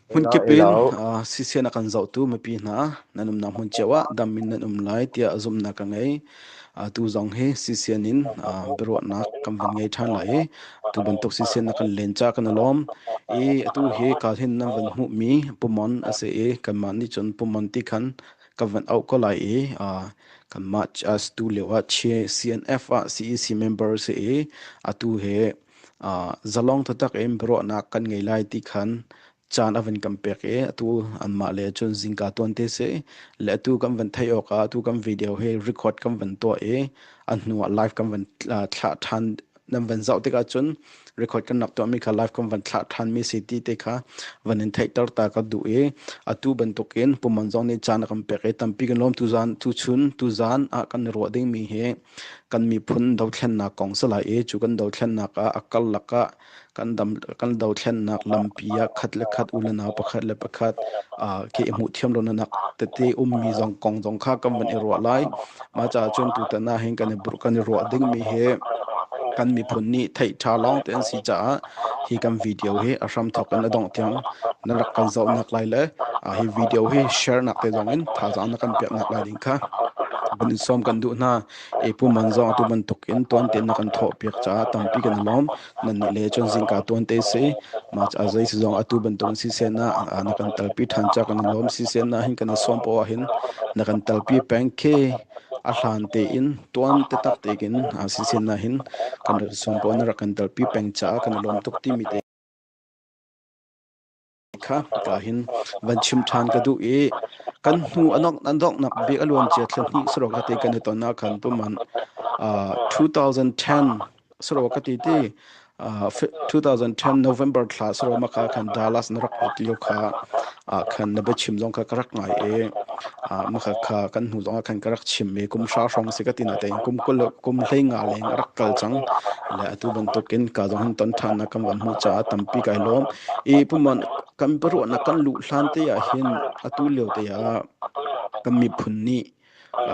Hmunkip Ilo in sisian a kan zohtu mipi hna nan umnak hmun cio ah dam in nan um lai tiah zumhnak ka ngei. Tu zong hi sisian in biaruahnak kan van ngei ṭhan lai i tu bantuk sisian na kan len ca kan i lawm. I atu hi ka hin nan van hmuhmi pumon a si i kanmah nih cun pumon ti khan kan van auh ko lai i kanmah tu lio ah CNF ah CEC member si i atu hi zalong taktak in biaruahnak kan ngei lai ti khan caan a van kan pek i atu anmah le cun zingka tuan te si le atu kan van theih awk ah atu kan video hi record kan van tuah i a hnu ah live kan van thlah ṭhan nan van zoh tikah cun record kan rak tuahmi kha live kan van thlah ṭhanmi si ti te kha van in theihter ta ka duh i atu bantukin puman zong nih caan a kan pek i tampi kan lawm tuzan tuchun tuzan ah kan i ruah dingmi hi kan miphun dothlennak kong si lai i cu kan dothlennak ah a karlak ah kan dam kan dothlennak lampi ah khat le khat u le nau pakhat le pakhat khi i hmuh thiam lonak tete ummi zong kong zong kha kan van i ruah lai. Mah caah cun tutan ah hin kan i kan i ruah dingmi hi kan miphun nih theih ṭha lawng te an si caah hi kan video hi a hramthawk in a dongh tiang na rak kan zohnak lai le hi video hi share nak te zong in thazaang na kan peknak lai ding kha van in sawm kan duh hna. I puman zong atu bantuk in tuan tein na kan thawh piak caah tampi kan i lawm. Nan nih le cun zingka tuan te si. Mah ca zei si zong atu bantuk in sisen ah na kan talpi ṭhan ca kan i lawm. Sisen ah hin kan i sawm poah hin na kan talpi peng khi a hlan tein tuan te tak tein sisen ah hin kan rak i sawm poah na rak kan talpi peng caah kan i lawm tuk timi te kha ka hin van chim ṭhan ka duh i kan hnu an donghnak bik a luan cia thla hnih sarok ka ti kan i ton ah khan puman 2010 sarok ka ti ti 2010 November thla sarok ma kha khan Dallas na rak lut lio kha khan na biachim zong kha ka rak ngai i ma kha kha kan hnu zong ah khan ka rak chim i kum hra hrawng si ka ti na tein kum kul kum hlei nga leng a rak kal cang le atu bantukin ka zong hin ton ṭhan na kan van hmuh caah tampi kai lawm. I puman kan biaruahnak kan luh hlan te ah hin atu lio te ah kan miphun nih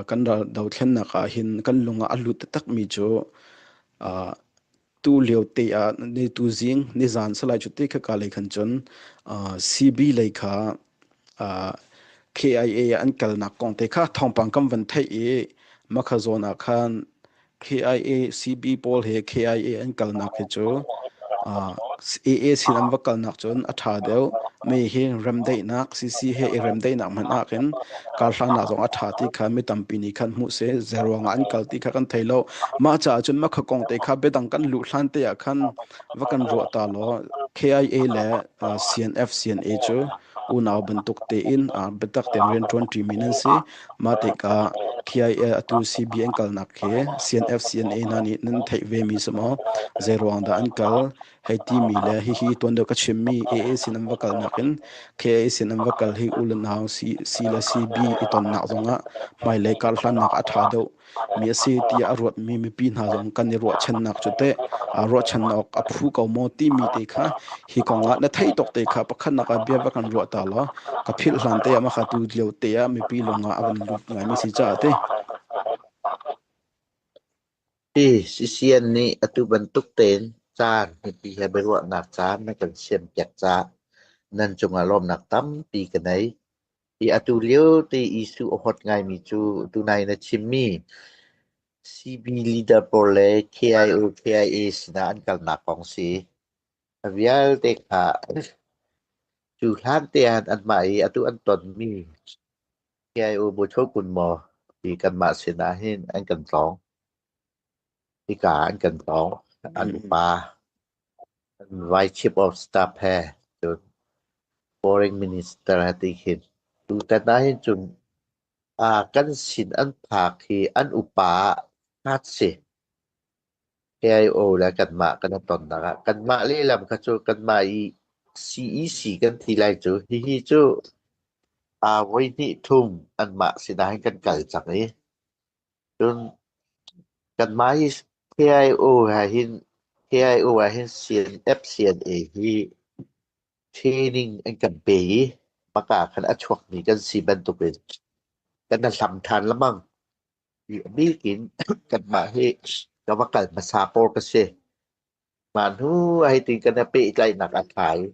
kan ral dothlennak ah hin kan lung ah a lut taktakmi cu tu lio te ah ni tu zing nizan salai cu te kha ka lei khan cun CB lei kha KIA an kalnak kong te kha thawngpang kan van theih i makha zawn ah khan KIA CB pawl he KIA an kalnak hi cu AA sin an va kalnak cun a ṭha deuh. Mi hi remdaihnak CC he i remdaihnak hmanh ah khin karhlannak zong a ṭha ti kha mi tampi nih khan hmuh si. Zeiruang ah an kal ti kha kan thei lo. Mah caah cun makha kong te kha biadang kan luh hlan te ah khan va kan ruah ta law KIA le CNF CNA cu unau bantuk tein biatak tein rianṭuan ṭimi nan si. Mah tikah KIA atu CB an kalnak khi CNF CNA hna nih nan theih ve mi si maw? Zeiruang dah an kal? Hei timi le hihi tuan deuh ka chimmi AA sin an va kalnak in KIA sin an va kal hi u le nau C, C le CB i tonnak zongah hmailei karhlannak a ṭha deuh mi a si tiah a ruatmi mipi hna zong kan i ruahchannak cu teh ruahchan awk a phu ko maw timi te kha hi kong ah na theih tok te kha pakhatnak ah bia va kan ruah ta law ka philh hlan te ah maka tu lio te ah mipi lung ah a van lut ngaimi si caah te. Hi CCN nih atu bantuk tein caan mipi he biaruahnak caan na kan siampiak caah nan cungah lawmnak tampi ka nei. Hi atu lio te issue a hot ngaimi cu tunai na chimmi CB leader pawl le KIO KIA sinah an kalnak kong si. A vialte kha cu hlan te ah anmah i atu an tonmi KIO Bucho kun maw ti kanmah sinah hin an kan tlawng. Hika ah an kan tlawng. An upa an Vice Chief of Staff he cun Foreign Minister he ti khin tutan ah hin cun kan sin an phak hi an upa ah si. KIO le kanmah kan i tonnak ah kanmah lehlam kha cu kanmah i CEC kan ti lai cu hihi cu voi hnih thum anmah sinah hin kan kal cang i cun kanmah hi KIO ah hin KIO ah hin CNF CNA hi training an kan pe i maka khan a chuakmi kan si bantukin kan i hlam ṭhan lengmang. A bik in kanmah hi ka va kal hmasa pawl ka si. Mah hnu ah hitin kan i pehtlaihnak a ṭha i.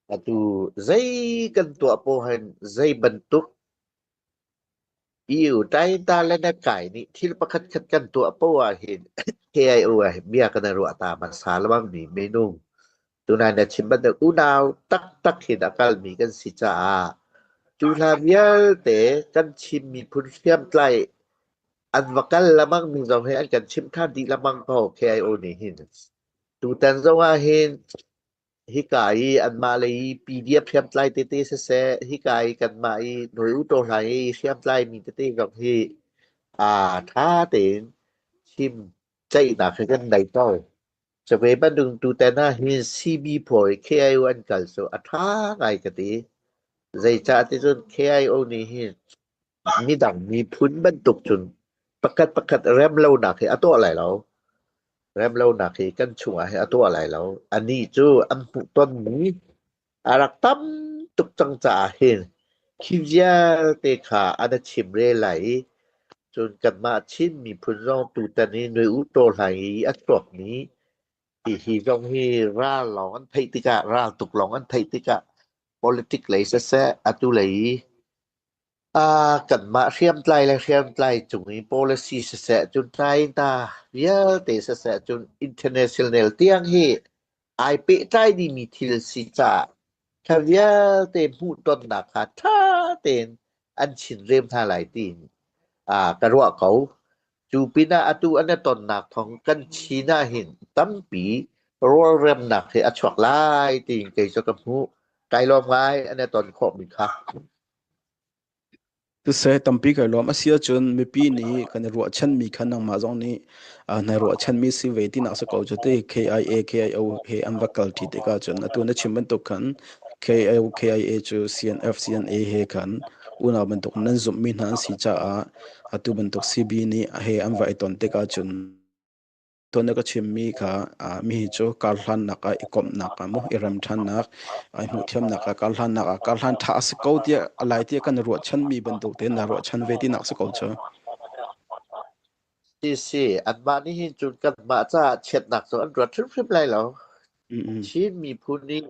Atu zei kan tuah poah hin zei bantuk EU tainta le na kai nih thil pakhat khat kan tuah poah ah hin KIO ah hin bia kan i ruah ta hmasa lengmang mi minung tunai na chim bantuk unau taktak hin a kalmi kan si caah cu hla vialte kan Chin miphun hriamtlai an va kal lengmang mi zong hi an kan chimh ṭhan dih lengmang ko KIO nih hin. Tutan zong ah hin hika i anmah lei i PDF hriamtlai tete siseh, hika i kanmah i Nawi U Taw Hlaing i hriamtlai mi tete zong hi aa ṭha tein chim ceihnak hi kan nei ko. Cawei bantuk tutan ah hin CB pawl i KIO an kal cu a ṭha ngai ka ti. Zeicah ticun KIO nih hin midang miphun bantuk cun pakhat pakhat remlonak hi a tuah lai lo. Remlonak hi kan chungah hi a tuah lai lo. Anih cu an hmuhtonmi a rak tam tuk cang caah hin khi vialte kha an a chim re lai i cun kanmah Chin miphun zong tutan i Nui U Taw Hlaing i a chuakmi hi zong hi ral lawng an theih tikah ral tuk lawng an theih tikah politic lei siseh atu lei i kanmah hriamtlai le hriamtlai cung i policy siseh cun tlai ta vialte siseh cun international tiang hi ai pehtlai dihmi thil si caah kha vialte hmuhtonnak kha ṭha tein an chinrem hna lai tiin ka ruah ko. Cu pinah atu an i tonnak thawng kan Chin ah hin tampi rawlremnak hi a chuak lai tiin kei cu ka hmuh. Kai lawm ngai an i ton khawhmi kha. Siseh, tampi kai lawm. A si ahcun mipi nih kan i ruahchanmi kha nangmah zong nih nai ruahchanmi si ve tinak si ko cu ti. KIA, KIO he an va kal ṭi tikah cun atu na chim bantuk khan KIO, KIA cu CNF, CNA he khan unau bantuk nan zumhmi hna an si caah atu bantuk CB nih he an va i ton tikah cun Tuan na ka chimmi kha mi hi cu karhlannak ah i komhnak ah maw i remṭhannak, i hmuhthiamnak ah karhlannak ah karhlan ṭha a si ko tiah a lai tiah kan i ruahchanmi bantuk tein naa ruahchan ve tinak si ko cu. Si si, anmah nih hin cun kanmah caah chiatnak cu an ruat hrimhrim lai lo. Chin miphun nih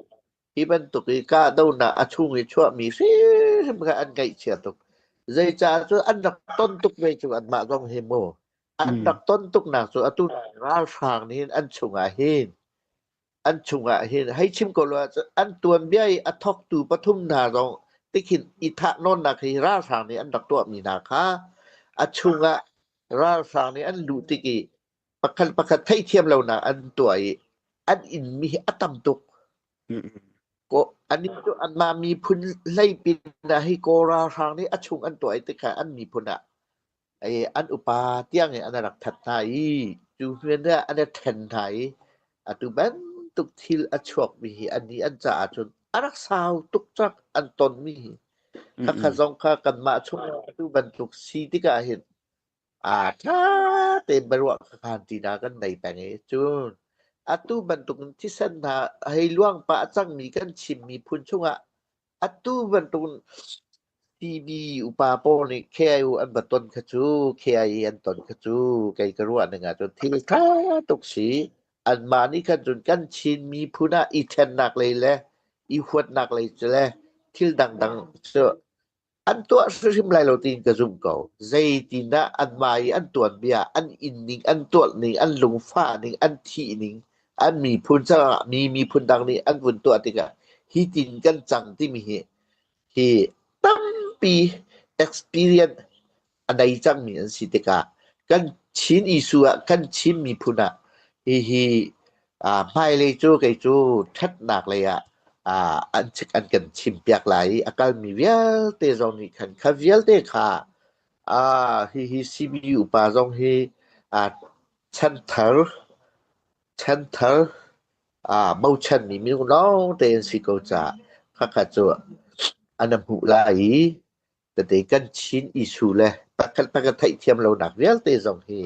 hi bantuk i kahdohnak a chung i chuahmi hrimhrim kha an ngaihchia tuk. Zeicah cun an rak ton tuk ve cu anmah zong hi mu. An rak ton tuknak cu atu ralhrang nih hin an chungah hin an chungah hin hei chim ko lo ahcun an tuanbia i a thawktu pathum hna zong tikhin i thah nawnnak hi ralhrang nih an rak tuahmi hna kha a chungah ralhrang nih an luh tik i pakhat pakhat theihthiam lonak an tuah i an inmi hi a tam tuk. Anih cu anmah miphun hlei pinah hi Kawl ralhrang nih a chung an tuah i tikha an miphun ah an upa tiang in an rak that hna i cu hmun ah an i ṭhen hna i atu bantuk thil a chuakmi hi annih an caah cun a rak sau tuk cang an tonmi hi. Khakha zong kha kanmah chung atu bantuk si tikah hin aa ṭha tein biaruah khan tinak kan nei peng i cun atu bantuk in thisen hna hei luang pah a cangmi kan Chin miphun chungah atu bantuk in TV upa pawl nih KIO an va ton kha cu KIA an ton kha cu kei ka ruah ning ahcun thil ṭha tuk si. Anmah nih khan cun kan Chin miphun ah i ṭhennak lei le i huatnak lei cu le thil dangdang cu an tuah hrimhrim lai lo tiin ka zumh ko. Zeitindah anmah i an tuanbia, an inn ning, an tuah ning, an lungfah ning, an thih ning, an miphun caah mi miphun dang nih an vun tuah tikah hi tin kan cang timi hi hi tampi experience a nei cangmi an si tikah kan Chin issue ah kan Chin miphun ah hihi hmailei cu kei cu ṭhatnak lei ah an an kan chimpiak lai i a kalmi vialte zong nih khan kha vialte kha hihi CBU upa zong hi chanthar chanthar bochanmi minung lawngte an si ko caah khakha cu an hmuh lai i tete kan Chin issue le pakhat pakhat theihthiam lonak vialte zong hi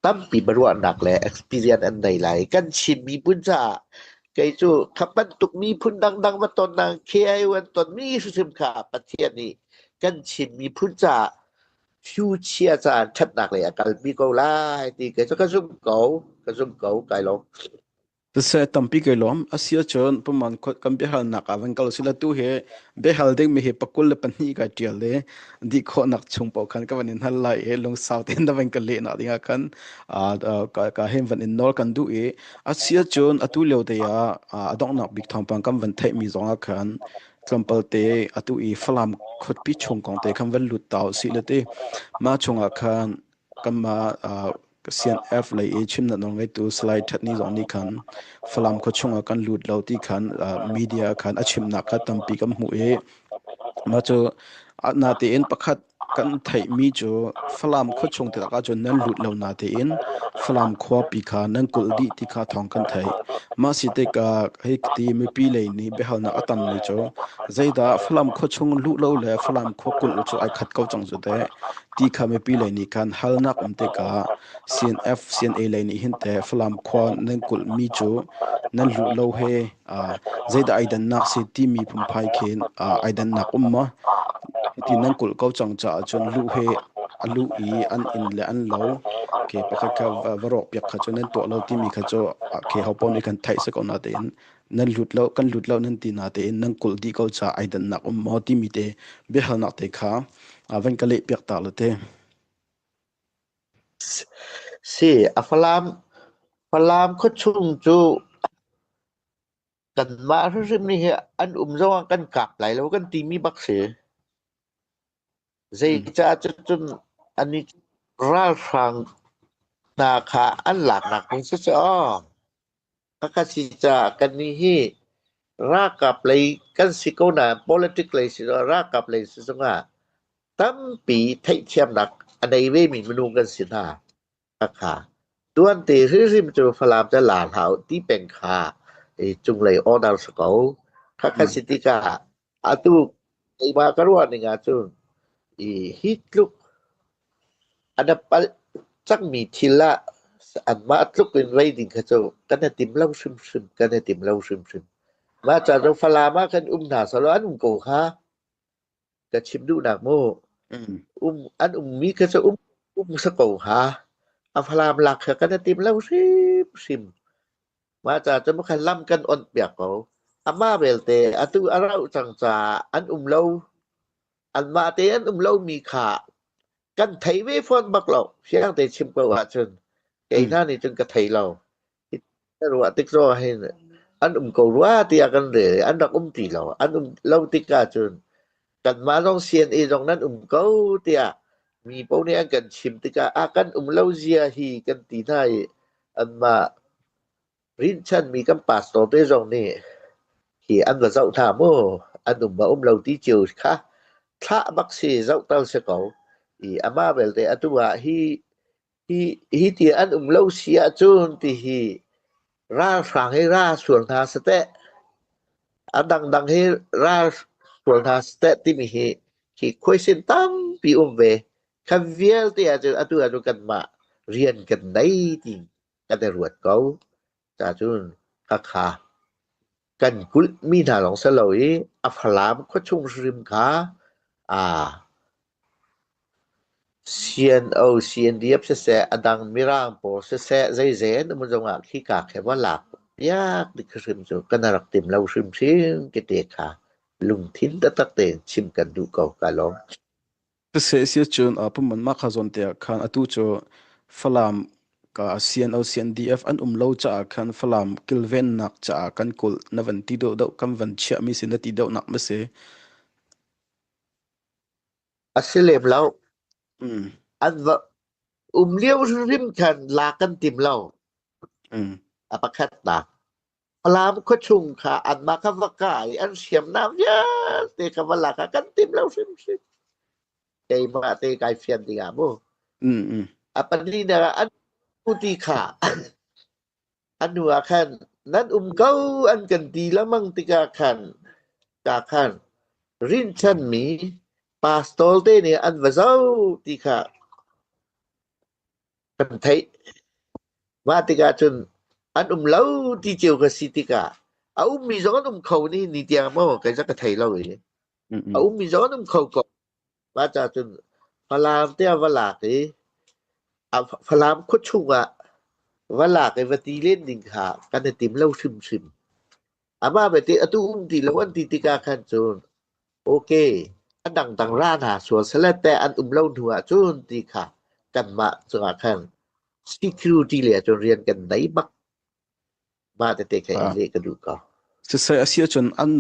tampi biaruahnak le experience an nei lai. Kan Chin miphun caah kei cu kha bantuk miphun dangdang va tonnak KIO an tonmi hrimhrim kha Pathian nih kan Chin miphun caah future caah ṭhatnak lei a kalpi ko lai ti kei cu ka zumh ko, ka zumh ko, kai lawm. Siseh tampi kai lawm. Asi ahcun puman kan biahalnak ah van kal sila tu hi biahal dingmi hi pakul le pahnih kai ṭial i dih khawhnak chung paoh khan ka van in hal lai i lungsau tein na van ka lehnak dingah khan ka, ka hin van in nawl kan duh i asi ahcun atu lio te ah a donghnak bik thawngpang kan van theihmi zong ah khan tlawmpal te atu i Falam khuapi chung kong te khan van lut ta usih le ti mah chungah khan Kanmah CNF lei i chimnak nawlngeitu Salai That Ni zong nih khan Falam khuachung ah kan lut lo ti khan media khan a chimnak kha tampi kan hmuh i mah cu natein pakhat kan theihmi cu Falam khuachung ti ahcun nan lut lo natein Falam khuapi kha nan kulh dih ti kha thawng kan theih. Mah si tikah hei ti mipi lei nih biahalnak a tammi cu zeidah Falam khuachung luh lo le Falam khua kulh cu ai khat ko cang cu teh. Ti kha mipi lei nih khan halnak um tikah CNF, CNA lei nih hin teh Falam khua nan kulhmi cu nan luh lo he zeidah ai dannak si timi phungphai khin ai dannak um maw? Hiti nan kulh ko cang caah cun luh he a luh i an inn le an lo ke pakhat kha va rawk piak kha cu nan tuah lo timi kha cu ke ho paoh nih kan theih si ko natein nan lut lo kan lut lo nan ti natein nan kulh dih ko caah ai dannak um maw timi te biahalnak te kha van ka leh piak ta la te. Si, a Falam Falam khuachung cu kanmah hrimhrim nih hi an um zongah kan kap lai lo kan timi bak si. Zeicah cun an i ralhrang hna kha an laknak ding siseh aw. Khakha si caah kannih hi ralkap lei kan si ko nain politic lei si ralkap lei si zongah tampi theihthiamnak a nei vemi minung kan si hna. Khakha tuante hrimhrim cu Falam cu la hlah uh ti peng kha i cunglei order si ko. Khakha si tikah atu keimah ka ruah ning ahcun i hi tluk An palh cangmi thil ah anmah tluk in rei ding kha cu kan i tim lo hrimhrim, kan i tim lo hrimhrim. Mah ca cu Falam ah khan um hna sehlaw an um ko hnga. Ka chim duhnak mu. Um an ummi kha cu um um sa ko hnga. A Falam lak kha kan i tim lo hrimhrim. Mah ca cu khan lam kan onh piak ko. Amah belte atu a rauh cang caah an um lo. Anmah te an um lomi kha kan thei ve fawn bak lo. Fiang te chim ko ahcun kei hna nih cun ka thei lo. Ka ruah tik zong ah hin an um ko rua tiah kan rel i an rak um ti lo. An um lo tik ahcun kanmah zong CNA zong nan um ko tiah mi paoh nih an kan chim tikah ah kan um lo zia hi kan ti hna i anmah Rinhchanmi kan pastor te zong nih hi an va zoh hna mu, an um ma um lo ti cio kha thlah bak si zoh tal si ko. I amah belte atu ah hi hi hi ti an um lo si ahcun ti hi ralhrang hi ra sual hna sateh a dangdang hi ra sual hna sateh timi hi hi question tampi um ve. Kha vialte ahcun atu ahcun kanmah rian kan nei ti kan i ruat ko. Cacun khakha kan kulhmi hna lawng si lo i a Falam khuachung hrim kha aa CNO, CNDF siseh, a dang Mirang pawl siseh, zeizei an um zongah khika khi va lak piak ding hrim cu kan rak tim lo hrimhrim tete kha lungthin taktak tein chim kan duh ko ka lawm. Siseh si ahcun puman mah kha zawn te ah khan atu cu Falam ka CNO CNDF an um lo caah khan Falam kilvennak caah kan kulh na van ti deuh kan van chiahmi si na ti deuhnak ma si. A si lem lo. An va um lio hrim khan la kan tim lo. A pakhatnak. Falam khuachung kha anmah kha va kai an hriamnam vialte kha va lak ah kan tim lo hrimhrim. Keimah te kai fian ding ah mu. A pahnihnak ah an ti kha an hnu ah khan nan um ko an kan ti lengmang tikah khan ka khan rinhchanmi pastor te nih an va zoh ti kha kan theih. Mah tikah cun an um lo ti cio ka si tikah a ummi zong an um kho ni ni tiang maw kei ka thei lo i a ummi zong an um kho ko. Mah ca cun Falam te a va lak i a Falam khuachung ah. Va lak i va ti len ding kha kan i tim lo hrimhrim. Amah belte atu um ti lo an ti tikah khan cun okay a dangdang ra hna sual sale teh an um lo hnu ah cun ti kha kanmah cungah khan security le cun rian kan nei bak. Mah tete kha i leh ka duh ko. Siseh a si ahcun an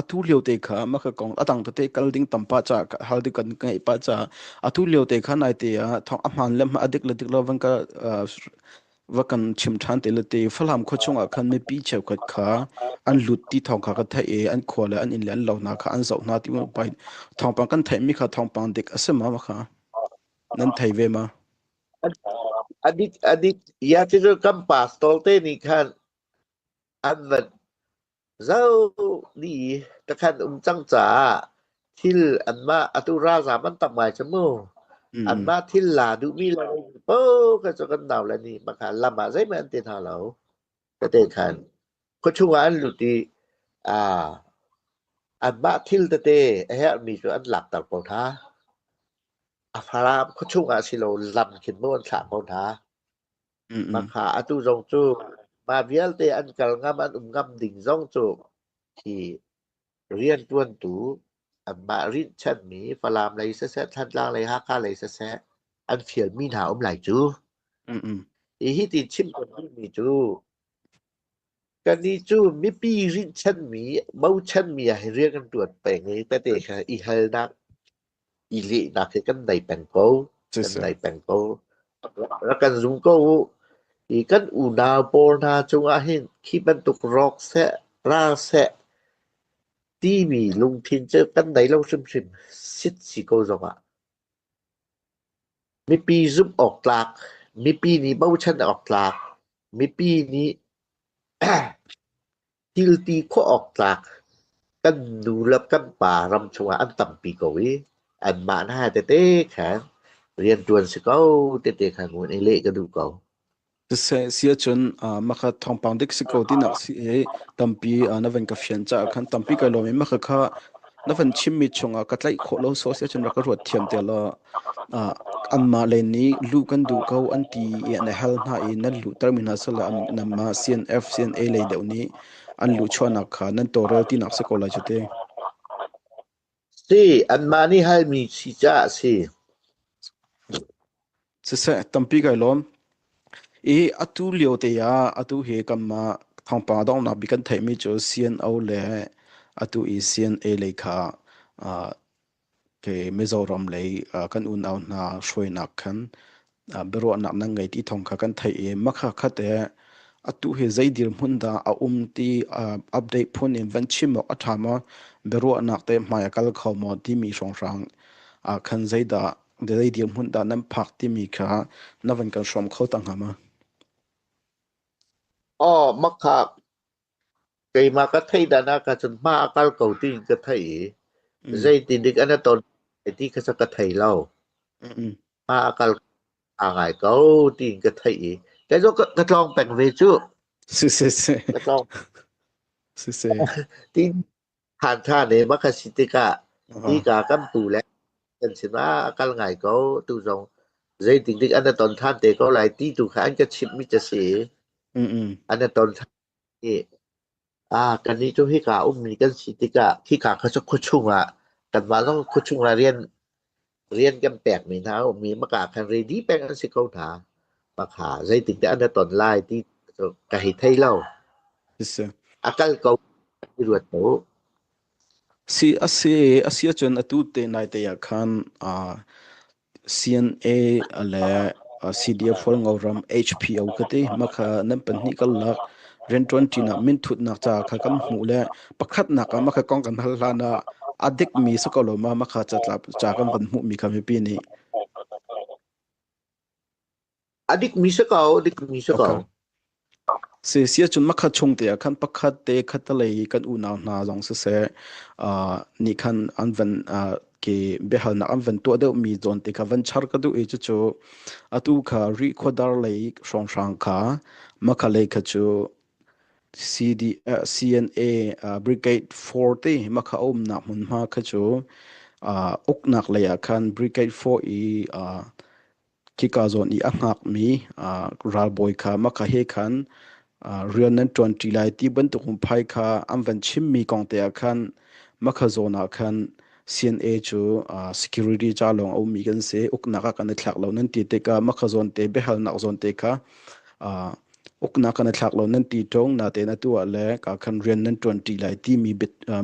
atu lio te kha mah ka kong a dang tete kal ding tam pah caah hal ding kan ngeih pah caah atu lio te kha naite ah thawng a hmaan le a dik le dik lo van ka va kan chim ṭhan te le te Falam khua chungah khan mipi cheukhat kha an lut ti thawng kha ka theih i an khua le an inn le an lo hna kha an zoh hna ti pai thawngpang kan theih mi kha thawngpang dik a si ma ma kha nan thei ve ma? Adik adik ya cu kan pastor te nih khan an van Zo ni takhan um cang caah thil anmah atu ralzaam an tam ngai cu mu. Anmah thil la duhmi le po kha cu kan nau le nih makha lam ah zeihmanh an ti hna lo. Tete khan khuachung ah an lut i aa anmah thil tete a herhmi cu an lakter ko hna. A faram khuachung ah si lo lam khin mu an thlah ko hna. Mahka atu zong cu mah vialte an kal ngam an um ngam ding zong cu hi rianṭuantu anmah rinhchanmi Falam lei siseh, Thantlang lei, Hakha lei siseh an fialmi hna um lai cu. Hi hi ti chim kan duhmi cu kannih cu mipi rinhchanmi, bochanmi ah hin rian kan ṭuan peng i tete kha i halnak i lehnak hi kan nei peng ko. Kan nei peng ko. Rak kan zum ko u. I kan unau pawl hna cungah hin khi bantuk rawk seh, ral seh timi lungthin cu kan nei lo hrimhrim. Sit si ko zongah. Mipi zumh awk tlak, mipi nih bochan awk tlak, mipi nih Thil ti khawh awk tlak kan nu le kan pa ram chungah an tampi ko i anmah hna tete khan rianṭuan si ko tete khan ngun i leh ka duh ko. Siseh si ahcun maka thawngpang dik si ko tinak si i tampi na van ka fian caah khan tampi kai lawm i maka kha na van chimmi chungah ka tlaih khawh lo so si ahcun rak ka ruat thiam te law anmah lei nih luh kan duh ko an ti i an i hal hna i nan luhtermi hna sal ah nanmah CNF, CNA lei deuh nih an luhchuahnak kha nan tawlrel tinak si ko lai cu te. Si, anmah nih halmi si caah a si. Siseh, tampi kai lawm. I atu lio te ah atu hi kanmah thawngpang donghnak bik kan theihmi cu CNO le atu i CNA lei kha uh, Kei Mizoram lei kan unau hna hruainak khan biaruahnak nan ngei ti thawng kha kan theih i makha khat e atu hi zei dirhmun dah a um ti update phun in van chim awk a ṭha maw biaruahnak te hmai a kal kho maw timi hrawnghrang ah khan zeidah zei dirhmun dah nan phak timi kha na van kan hrawm kho ta hnga ma? Aw, makha Keimah ka theih dan ah ka cun hma a kal ko tiin ka theih i zeitin dik an i ton ti kha cu ka thei lo. Hma a kal aa ngai ko tiin ka theih i kei cu ka tlawng peng ve cu. Si si si. Ka tlawng. Si si. Tin than than e maka si tikah hika kan pu le kan sin ah a kal ngai ko tu zong zeitin dik an i ton than te ko lai ti tu kha an ka chimh mi ca si. An i ton than Kannih cu hika a ummi kan si tikah khika kha cu khuachung ah kanmah zong khuachung ah rian rian kan pekmi hna a um i maka khan ready peng an si ko hna. Makha zeitindah an i ton lai ti cu ka hei thei lo. A kal ko i ruat ko. Si a si a si ahcun atu te nai te ah khan CNA le CDF Hualngoram HPO ka ti. Mah kha nan pahnih karlak rianṭuanṭinak minthutnak ca kha kan hmuh le pakhatnak ah mah kha kong kan hal hlan ah a dikmi si ko lo ma mah kha catlap ca kan van hmuhmi kha mipi nih. A dikmi si ko, dikmi si ko. Okay. Si si ahcun makhat chung te ah khan pakhat te khattelei i kan unau hna zong siseh nih khan an van ke biahalnak an van tuah deuhmi zawn te kha van char ka duh i cucu atu kha Rihkhawdar lei hrawnghrang kha makha lei kha cu CD, CNA Brigade 4 te makha a umnak hmunhma kha cu uknak lei ah khan Brigade 4 i. Khika zawn i a hngakmi ralbawi kha maka he khan rian nan ṭuanṭi lai ti bantuk phai kha an van chimmi kong te ah khan maka zawn ah khan CNA cu security ca lawng a ummi kan si, uknak ah kan i thlak lo nan ti tikah maka zawn te biahalnak zawn te kha uknak kan i thlak lo nan ti ṭung natein atu ah le ka khan rian nan ṭuanṭi lai timi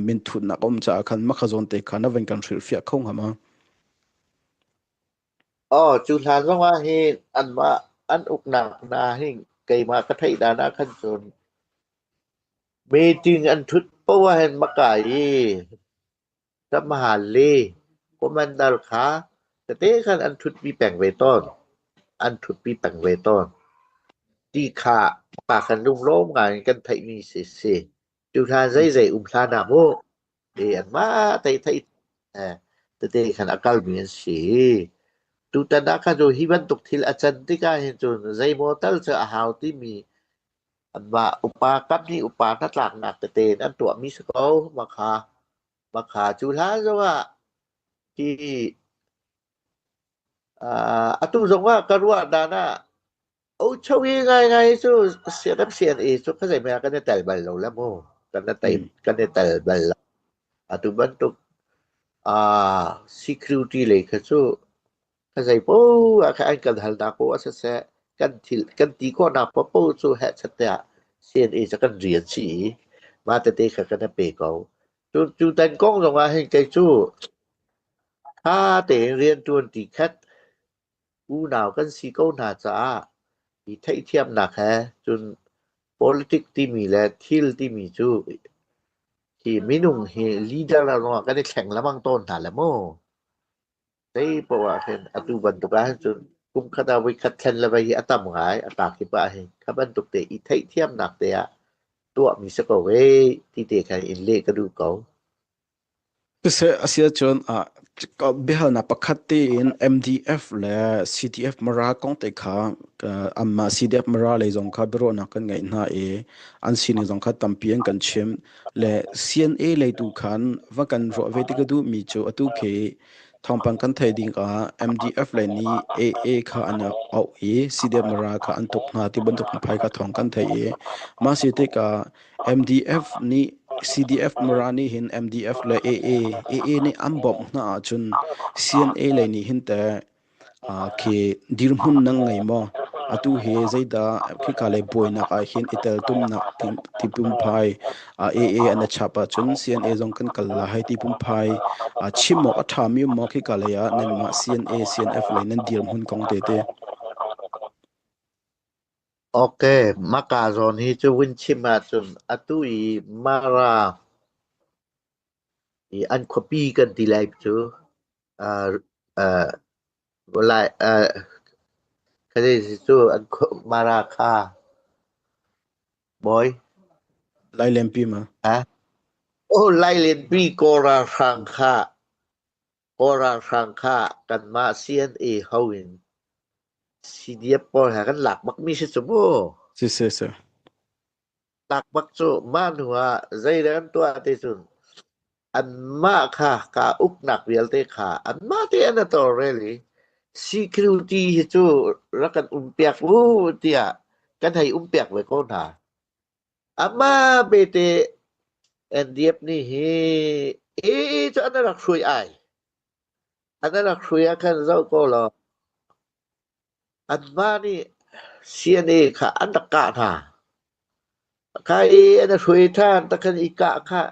minthutnak a um caah khan maka zawn te kha na van kan hrilhfiah kho hnga ma? Aw, cu hlan zongah hin anmah an uknak hna hi keimah ka theih dan ah khan cun meeting an ṭhut paoh ah hin maka i Ramhal le commander kha tete khan an ṭhutpi peng ve tawn. An ṭhutpi peng ve tawn. Ti kha pa khan lunglawm ngai in kan theihmi si si. Cu hlan zeizei um hlan ah mu anmah thei thei tete khan a kalmi an si. Tutan ah khan cu hi bantuk thil a can tikah hin cun zeimaw tal cu a hau timi anmah upa kam nih upa hnatlaknak tete in an tuahmi si ko. Makha makha cu hlan zongah hi atu zongah ka ruah dan ah Ochoe ngaingai cu CNA cu khuazei ah kan i tel bal lo le mu. Kan i tel kan i tel bal lo. Atu bantuk uh, security lei kha cu khuazei poah ah khan an kan halnak poah ah siseh kan thil kan ti khawhnak paohpaoh cu hehchat tiah CNA cu kan rian si i mah tete kha kan i pe ko. Cu cu tan kong zong ah hin kei cu tha tein rianṭuan ti khat Unau kan si ko hna caah i theihthiamnak he cun politic timi le thil timi cu hi minung hi leader ruangah kan i thleng lengmang tawn hna le mu. Zei poah ah hin atu bantuk ah hin cun kum khat ah voikhat thlen le vei hi a tam ngai a ta kip ah hin kha bantuk te i theihthiamnak te ah tuahmi si ko ee ti te khan in leh ka duh ko. Siseh a si ahcun biahalnak pakhat tein MDF le CDF Mara kong te kha anmah CDF Mara lei zong kha biaruahnak kan ngeih hna i an sining zong kha tampi an kan chimh. Le CNA lei tu khan va kan ruah ve ti ka duhmi cu atu khi thawngpang kan theih ding ah MDF lei nih AA kha an auh i CDF Mara kha an tuk hna ti bantuk phai kha thawng kan theih i mah si tikah MDF nih CDF Mara nih hin MDF le AA AA nih an bawmh hna ahcun CNA lei nih hin teh khi dirhmun nan ngei maw? Atu hi zeidah khika lei buainak ah hin i teltumnak ti pumphai AA an i chap ahcun CNA zong kan kal lai hei ti pumphai chim awk a ṭhami um maw khika lei ah nanmah CNA CNF lei nan dirhmun kong tete? Ok, maka zawn hi cu vun chim ahcun atu i Mara i an khuapi kan ti lai cu uh, uh, lai uh, cu an Mara kha bawi Lailenpi ma? Ha? Oh, Lailenpi Kawl ralhrang kha Kawl ralhrang kha kanmah CNA ho in CDF pawl he kan lak bakmi si cu mu. Si si si. Lak bak cu mah hnu ah zeidah kan tuah ti cun anmah kha ka uknak vialte kha anmah te an tawlrel i security hi cu rak kan um piak u tiah kan hei um piak ve ko hna. Amah bete NDF nih hi ee cu an rak hruai ai. An rak hruai ah khan zoh ko law anmah nih CNA kha an rak kah hna. Kha i an hruai ṭhan takhan i kah kha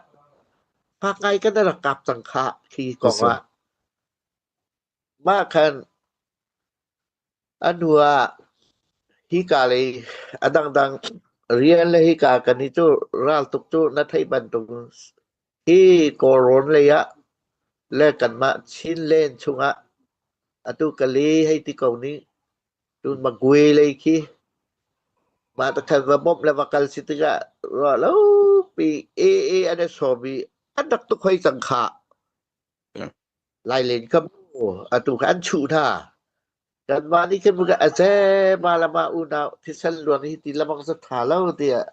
fak ngai kan rak kap cang kha khi kong ah. Mah khan a hnu ah hika lei a dangdang rian le hika kan i cu raltuk cu na theih bantuk hi Kawlrawn lei ah le kanmah Chinland chungah atu Kale hei ti ko ning cun Magwe lei khi mah takhan va bawmh le va kal si tikah ruah lo pi AA an i sawm i an rak tuk hoi cang khah. Lailen kha mu atu kha an chuh hna. Kanmah nih khin a ce ma le mah unau thisen luan hi ti lamang za tha lo tiah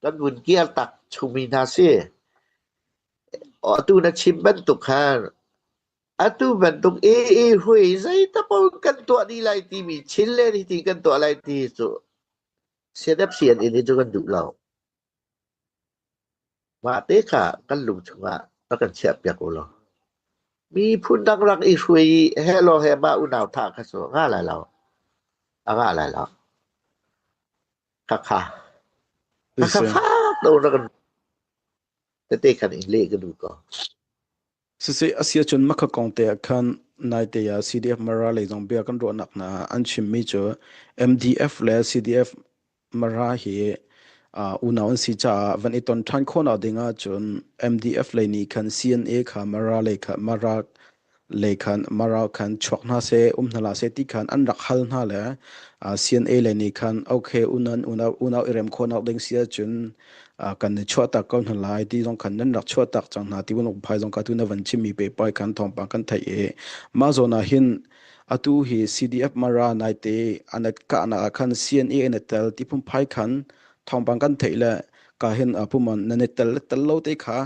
kan vun kiar tak chungmi hna si. Atu na chim bantuk khan. Atu bantuk AA hui zeitapo kan tuah dih lai timi chin le ti kan tuah lai ti cu CNF CNA nih cu kan duh lo. Mah te kha kan lung chungah rak kan chiahpiak u law. Miphun dang rak i hruai i he law he mah unau thah kha cu nga lai lo. A nga lai lo. Khakha. Khakha fak lo rak kan tete khan in leh ka duh ko. Siseh, a si ahcun Makha kong te ah khan naite ah CDF Mara lei zong bia kan ruahnak hna ah an chimmi cu MDF le CDF Mara hi unau an si caah van i ton ṭhan khawhnak ding ahcun MDF lei nih khan CNA kha Mara lei kha Mara lei khan Mara khan chuak hna seh um hna hlah seh ti khan an rak hal hna le CNA lei nih khan okay unan unau unau i rem khawhnak ding si ahcun kan i chuahtak ko hna lai ti zong khan nan rak chuahtak cang hna ti bantuk phai zong kha tu na van chimmi pe khan thawngpang kan theih i mah zawn ah hin atu hi CDF Mara naite an kahnak ah khan CNA an i tel ti phunphai khan thawngpang kan theih le ka hin puman nan i tel le tel lo te kha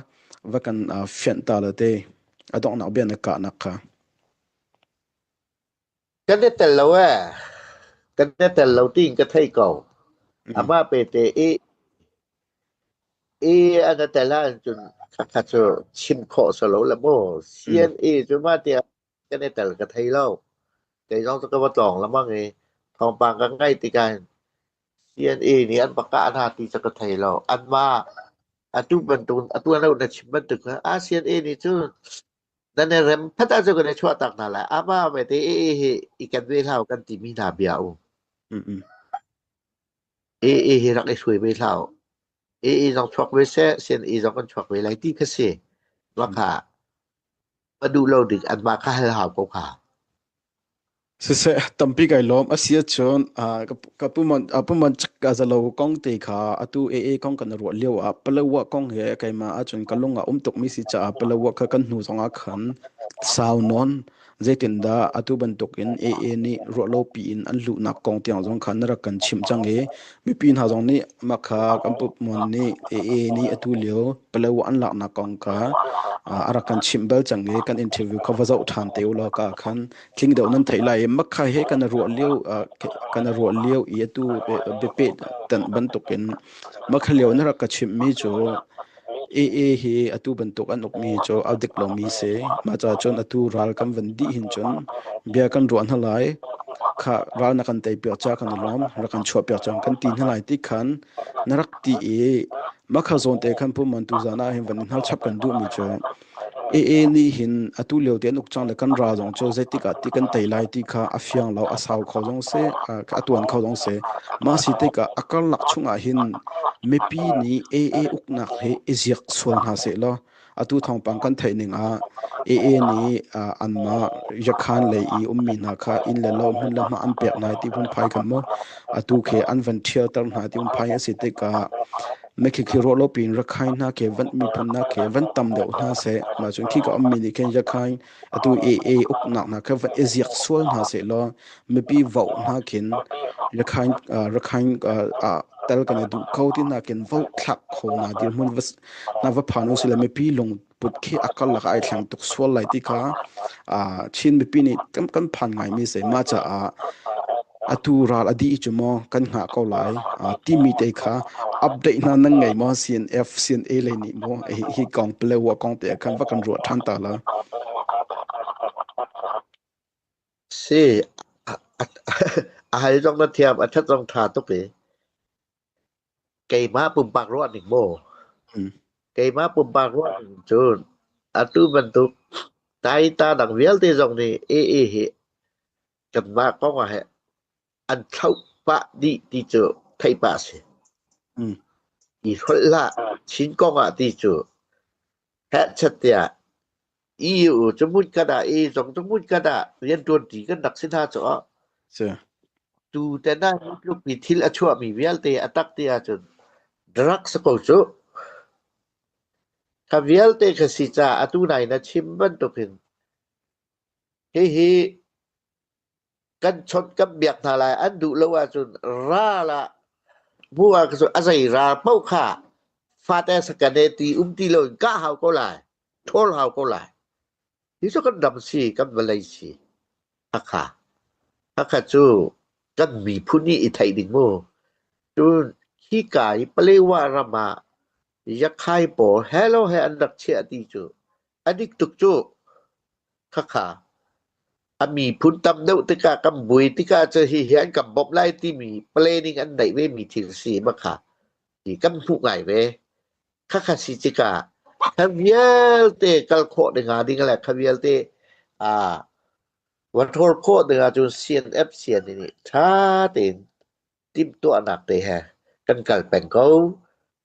va kan fianh ta le te a donghnak bia na kahnak kha. Kan i tel lo ee. Kan i tel lo tiin ka thei ko. Amah pete i i an i tel ahcun khakha cu chim khawh si lo le mu. CNA cu mah tiah kan i tel ka thei lo. Kei zong cu ka va tlawng lengmang i thawngpang ka ngaih tikah hin CNA nih an va kah hna ti cu ka thei lo. Anmah atu bantuk atu an na chim bantuk ah CNA nih cun nan i rem phat ahcun kan i chuahtak hna lai. Amah vete i hi i kan ve hlah u kan timi hna bia u. I i hi rak i hruai ve hlah u. I i zong chuak ve seh, sian i zong kan chuak ve lai ti kha si. Mah kha a duh lo ding anmah kha hal hau ko kha. Siseh, tampi kai lawm. A si ahcun ka puman ka zalo kong te kha atu AA kong kan ruah lio ah Palawa kong he keimah ahcun ka lung ah um tukmi si caah Palawa kha kan hnu zong ah khan sau nawn zeitindah atu bantukin AA nih ruahlo piin an luhnak kong tiang zong khan na rak kan chimh cang i mipi hna zong nih mah kha kan pupmuan nih AA nih atu lio Palawa an laknak kong kha a rak kan chimh bal cang i kan interview kha va zoh ṭhan te u law ka khan tling deuh nan theih lai i makha he kan ruah lio kan ruah lio i atu biapeh tan bantukin makha lio na rak ka chimhmi cu AA hi atu bantuk an ukmi cu a dik lomi si mah ca cun atu ral kan van dih hin cun bia kan ruah hna lai kha ral na kan tei piak ca kan i lawm rak kan chuah piak cang kan ti hna lai ti khan na rak ti i makha zawn te khan pu man tu zan ah hin van in hal chap kan duhmi cu AA nih hin atu lio te an uk cang le kan ral zong cu zeitik ah ti kan tei lai ti kha a fiang lo, a sau kho zong si, a tuan kho zong si. Mah si tikah a karlak chungah hin mipi nih AA uknak hi i ziak sual hna seh law atu thawngpang kan theih ning ah AA nih anmah Yakhan lei i ummi hna kha inn le lo hmun le hma an pek hna ti phunphai kha mu atu khi an van ṭhialter hna ti phunphai a si tikah Mekhikhi ruah lo piin Rakhine hna khi van miphun hna khi van tam deuh hna seh. Mah cun khi ka ummi nih khin Rakhine atu AA uknak hna kha van i ziak sual hna seh law mipi voh hna khin Rakhine Rakhine tel kan i duh ko ti nakin vote thlak kho na dirhmun va na va phan u sile mipi lungput khi a karlak ai thleng tuk sual lai ti kha Chin mipi nih kan phan ngaimi si. Mah caah atu ral a dih cu maw kan hngah ko lai timi te kha update hna nan ngei maw CNF CNA lei nih maw hi kong Palewa kong te khan va kan ruah ṭhan ta la. Si a hal zong na thiam a ṭhat zong ṭha tuk i keimah pumpak ruah ning maw keimah pumpak ruah ning cun atu bantuk taita dang vialte zong nih AA hi kanmah kong ah an thlauh pah dih ti cu theih pah a si. I hrolh hlah Chin kong ah ti cu hehchat tiah EU cu hmunkhat ah E zong cu hmunkhat ah rianṭuanṭi kan rak si hna cu. Si. Tu te na hi tluk mi thil a chuahmi vialte a tak ti ahcun drugs ko cu. Kha vialte kha si caah atu nai na chim bantukin hihi kan chawnh kan biak hna lai an duh lo ahcun ral ah hmu ah a zei ral paoh kha fate sakane ti um ti lo in kah hau ko lai ṭhawl hau ko lai. Hi cu kan ram si, kan vawlei si. Hakha. Hakha cu kan miphun nih i theih ding mu. Cun hika i Palewa ram ah Yakhai pawl hello he an rak chiah ti cu a dik tuk cu. Khakha a miphun tam deuh tikah kan buai tikah cu hihi an kan bawmh lai timi planning an neih ve mi thil si makha ti kan hmuh ngai ve. Khakha si tikah kha vialte kal khawh ding ah ding le kha vialte ah va ṭhawl khawh ding ahcun CNF CNA nih ṭha tein timhtuahnak te he kan kal peng ko.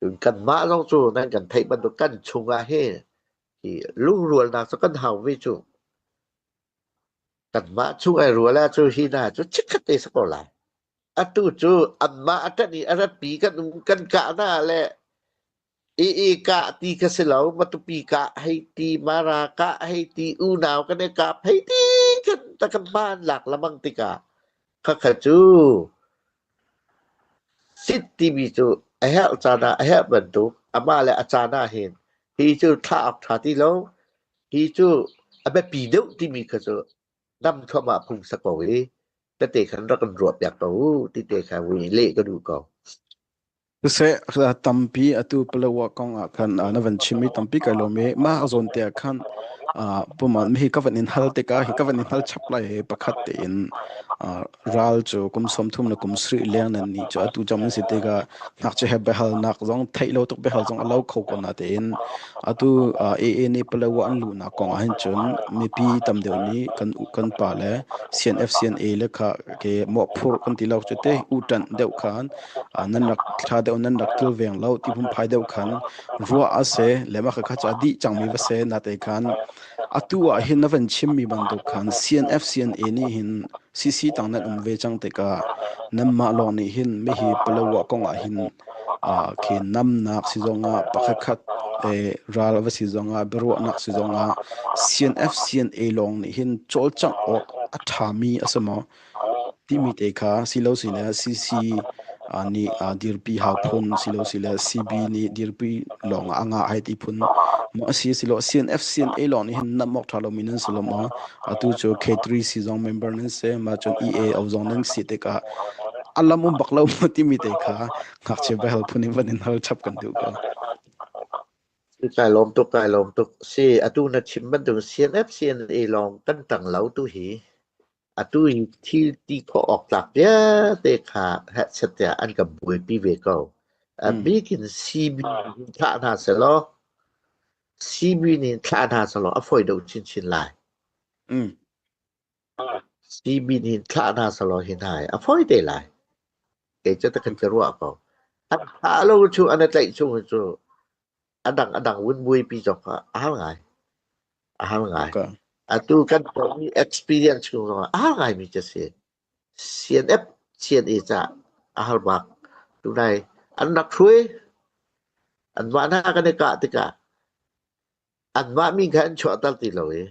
Cun kanmah zong cu nan kan theih bantuk kan chungah hin hi lungrualnak cu kan hau ve cu. Kanmah chung ai rual ahcun hi hna cu chikkhat te si ko lai. Atu cu anmah a ṭanh i a ratpi kan um kan kah hna le i kah ti kha si lo Matupi kah hei ti Mara kah hei ti unau kan i kap hei ti kan ta kan hmaan lak lamang tikah khakha cu sit timi cu a herh caan ah a herh bantuk amah le a caan ah hin hi cu thlah awk ṭha ti lo hi cu a biapi deuh timi kha cu dam thluahmah phung sa ko i tete khan rak kan ruah piak ko u ti te kha vui leh ka duh ko. Siseh, tampi atu Palawa kong ah khan na van chim i tampi kai lawm i mah zawn te ah khan puman hi ka van in hal tikah hi ka van in hal chap lai hi pakhat tein ral cu kum 30 le kum sarih leng nan ni cu atu jam nan si tikah ngakchia he biahal nak zong theih lo tuk biahal zong a lo kho ko na tein atu AA nih Palawa an luhnak kong ah hin cun mipi tam deuh nih kan kan pa le CNF CNA le kha ke mawhphurh kan ti lo cu te u ṭanh deuh khan nan rak thla deuh nan rak kilveng lo ti phungphai deuh khan ruah a se le mah kha cu a dih cangmi va se na te khan atu ah hin na van chimmi bantuk khan CNF CNA nih hin CC tang nan um ve cang tikah nanmah lawng nih hin mihi Palawa kong ah hin khi namnak si zongah pakhat khat ral va si zongah biaruahnak si zongah CNF CNA lawng nih hin cawlcangh awk a ṭhami a si maw Timi te kha silo sile CC nih dirpi hau phun silo sile CB nih dirpi lawng ah a ngah ai ti phun maw a si silo CNF CNA lawng nih hin nam awk ṭha lomi nan si lo maw? Atu cu K3 C zong member nan si mah cun EAO zong nan si tikah a lam um bak lo maw timi te kha ngakchia biahal phun in van in hal chap kan duh ko. Kai lawm tuk, kai lawm tuk. Si, atu na chim bantuk CNF CNA lawng kan ṭang lo tu hi. Atu hi thil ti khawh awk tlak vialte kha hehchet tiah an kan buaipi ve ko. A bik in CB nih thlah hna sehlaw CB nih thlah hna sehlaw a fawi deuh chinchin lai. CB nih thlah hna sehlaw hi hna hi a fawi te lai. Kei cu ta kan ka ruah ko. An thlah lo cu an i tlaih chung hi cu a dang a dang vun buaipi zong kha a har ngai. A har ngai. Okay. Atu kan tonmi experience chung zongah a har ngaimi cu si. CNF, CNA ca a har bak. Tunai an rak hruai. Anmah hna kan i kah tikah anmah mi kha an chuahter ti lo i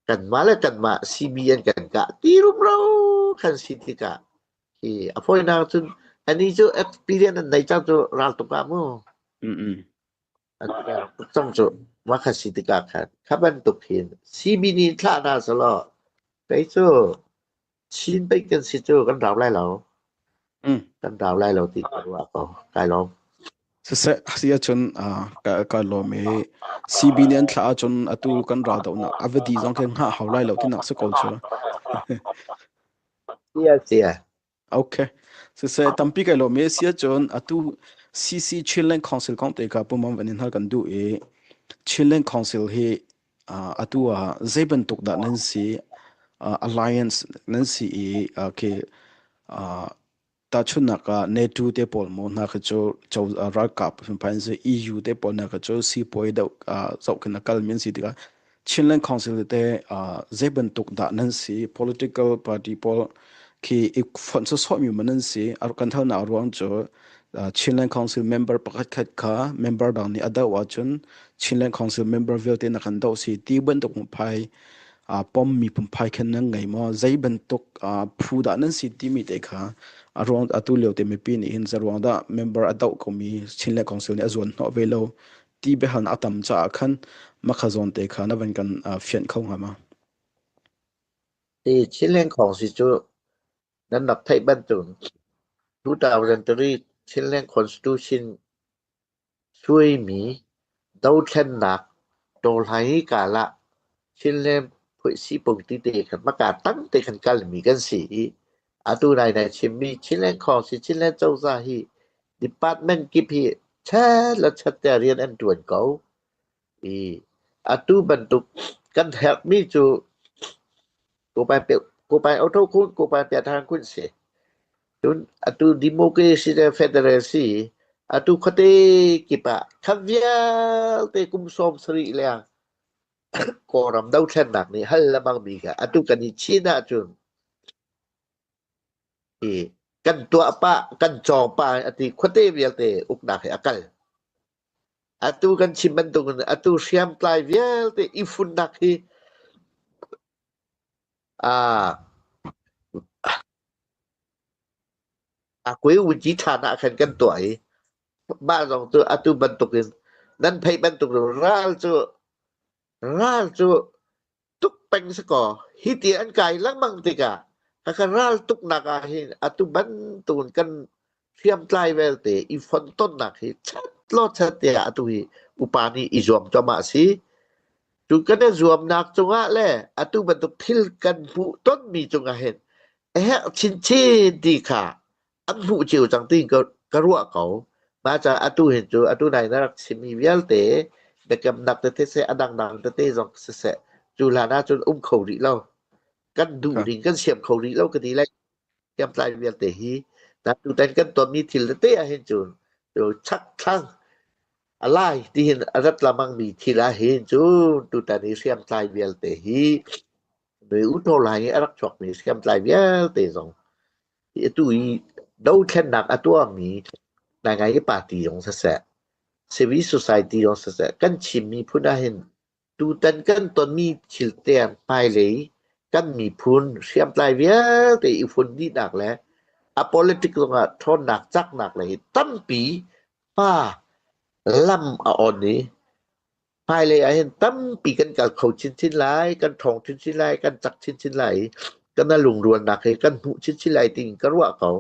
kanmah le kanmah CB an kan kah ti rumro khan si tikah hi a fawinak cun ani cu experience an nei cang cu raltuk ah mu. Mm-mm. An tuk cang cu mah kha si tikah khan kha bantuk hin CB nih thlah hna selaw kei cu Chin pei kan si cu kan rau lai lo. Kan rau lai lo ti ka ruah ko. Kai lawm. Siseh si ahcun ka ka lawm i CB nih an thlah ahcun atu kan ral dohnak a va di zong khi hngah hau lai lo tinak si ko cu. Sia sia. Okay. Siseh tampi kai lawm i si ahcun atu CC Chinland Council kong te kha pumam van in hal kan duh i Chinland Council hi atu ah zei bantuk dah nan si alliance nan si i okay tahchunhnak ah NATO te pawl maw hna khi cu ralkap phunphai an si EU te pawl hna khi cu sipuai deuh zohkhenh a kalmi an si tikah Chinland Council tete zei bantuk dah nan si political party pawl khi i fonh sawsawhmi maw nan si kan halnak ruang cu Chinland Council member pakhat khat kha member dang nih a doh ahcun Chinland Council member vialte na kan doh si ti bantuk phai pommi phunphai khan nan ngei maw zei bantuk phu dah nan si timi te kha a ruang atu lio te mipi nih hin zaruang dah member a doh komi Chinland Council nih a zuan hnawh ve lo. ti biahalnak a tam caah khan makha zawn te kha na van kan fianh kho hnga ma? Ti Chinland Council cu nan rak theih bantuk 2003 Chinland Constitution suaimi dothlennak tawhlai kalah Chinland phuihsipung tite khan maka tang te khan kalmi kan si i atu nai nai chimmi Chinland Council Chinland cozah hi department kip hi chat le chat te rian an tuan ko i atu bantuk kan herhmi cu Kupai auto khun kupai piathang khun si. Cun atu democracy le federal si atu khuate kip ah khat vialte kum 70 leng Kawlram dothlennak nih hal lengmang mi kha atu kan i chin ahcun i kan tuah pah kan cawng pah ati khuate vialte uknak hi a kal. Atu kan chim bantuk in atu hriamtlai vialte i funnak hi a kue wuci ṭhan ah khan kan tuah i mah zong cu atu bantuk in nan theih bantuk ral cu ral cu tuk peng si kaw hi ti an kai lengmang tikah ka ral tuknak ah hin atu bantuk kan hriamtlai vialte i fontonnak hi chat law chat tiah atu hi upa nih i zuam cuahmah a si. Cu kan i zuamnak cungah le atu bantuk thil kan hmuh tonmi cungah hin a herh chinchin ti kha an hmuh cio cang ti ka, ka ruah ko. Mah caah atu hin cu atu nai na rak chimmi vialte biakamnak tete seh a dangdang tete zong siseh cu hlan ahcun um kho rih lo. Kan duh ning kan siam kho rih lo ka ti lai. Hriamtlai vialte hi tutan kan tonmi thil tete ah hin cun chak thlang a lai tihin a rat lamangmi thil ah hin cun tutan hi hriamtlai vialte hi nui u lai i a rak chuakmi hriamtlai vialte zong hi atu i dothlennak a tuahmi ngaingai party zong siseh civil society zong siseh kan Chin miphun ah hin Tutan kan tonmi thil tiang hmailei kan miphun hriamtlai vialte i fun dihnak le a politic zongah ṭhawnnak caknak lei tampi hma lam a on i hmailei ahhin tampi kan kal kho chinchin lai, kan ṭhawng chinchin lai, kan cak chinchin lai i kan lungrualnak hi kan hmuh chinchin lai tiin ka ruah ko.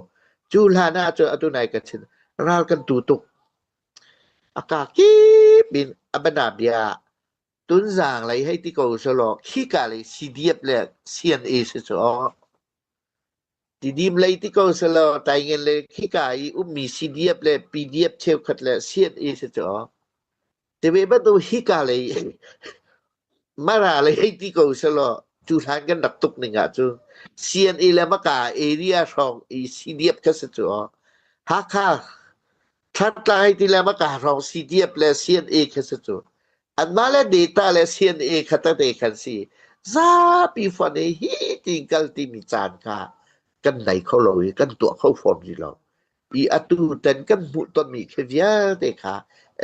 Cu hlan ahcun atu nai ka chin ral kan tu tuk. A kaa kip in a bianabia ah Tunzang lei hei ti ko selaw khika lei CDF le CNA si cu aw. Tidim lei ti ko selaw Taingen le khika i ummi CDF le PDF cheukhat le CNA si cu aw. Tive bantuk hika lei Mara lei hei ti ko selaw cu hlan kan rak tuk ning ahcun CNA le Maka area hrawng i CDF kha si cu aw. Hakha Thantlang hei ti le Maka hrawng CDF le CNA kha si cu. Anmah le data le CNA kha tete khan si. Zapi fon i hi tiin kal timi caan kha kan nei kho lo i kan tuah kho fawn rih lo. I atu ten kan hmuh tonmi khi vialte kha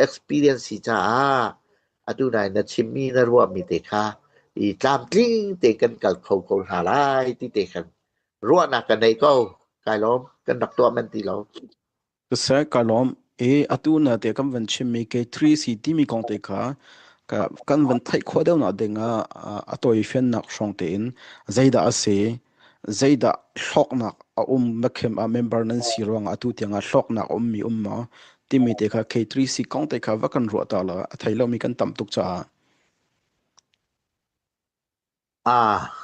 experience si caah atu nai na chimmi na ruahmi te kha i tlamtling te kan kal kho ko hna lai ti te khan ruahnak ka nei ko. Kai lawm kan rak tuah man ti lo. Siseh, ka lawm. I atu na te kan van chimmi K3C timi kong te kha ka, kan van theih khawh deuhnak ding ah a tawifiannak hrawng tein zeidah a si, zeidah hlawknak a um makhem ah member nan si ruangah atu tiangah hlawknak a ummi um maw timi te kha K3C kong te kha va kan ruah ta law a thei lomi kan tam tuk caah. Ah,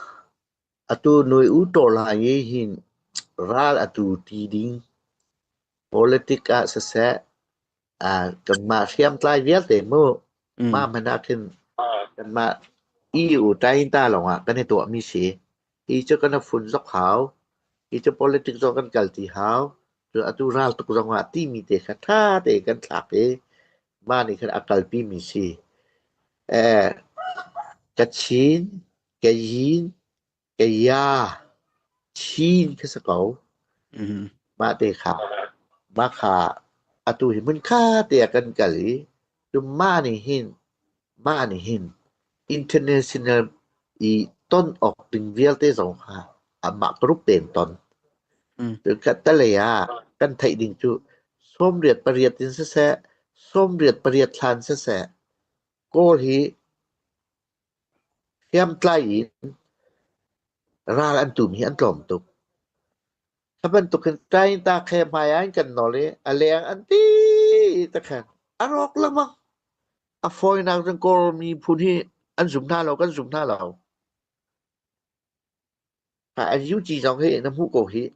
atu nui u to lai i hin ral atu ti ding politic ah siseh ah kanmah hriamtlai vialte mu mah hmanh ah khin kanmah EU tainta lawngah kan i tuahmi si. Hi cu kan i fun zok hau. Hi cu politics zong kan kal ti hau. Cu atu ral tuk zongah timi te kha ṭha tein kan thlak i mah nih khan a kalpi mi si. Eh, Kachin, Kayin, Kaya, Chin khi si ko. Mah te kha, mah kha atu hi hmunkha te ah kan kal i cu mah nih hin, mah nih hin international i ton awk ding vialte zong kha amah group tein ton. Cuka talei ah kan theih ding cu 98 in siseh, 88 hlan siseh, Kawl hi hriamtlai in ral an tumi hi an tlawm tuk. Kha bantuk hin Tainta khe hmai ah an kan nawl i a leng an ti takhan a rawk lengmang. A fawinak cun Kawl miphun hi an zum hna lo, kan zum hna lo. An UG zong hi na hmuh ko hih.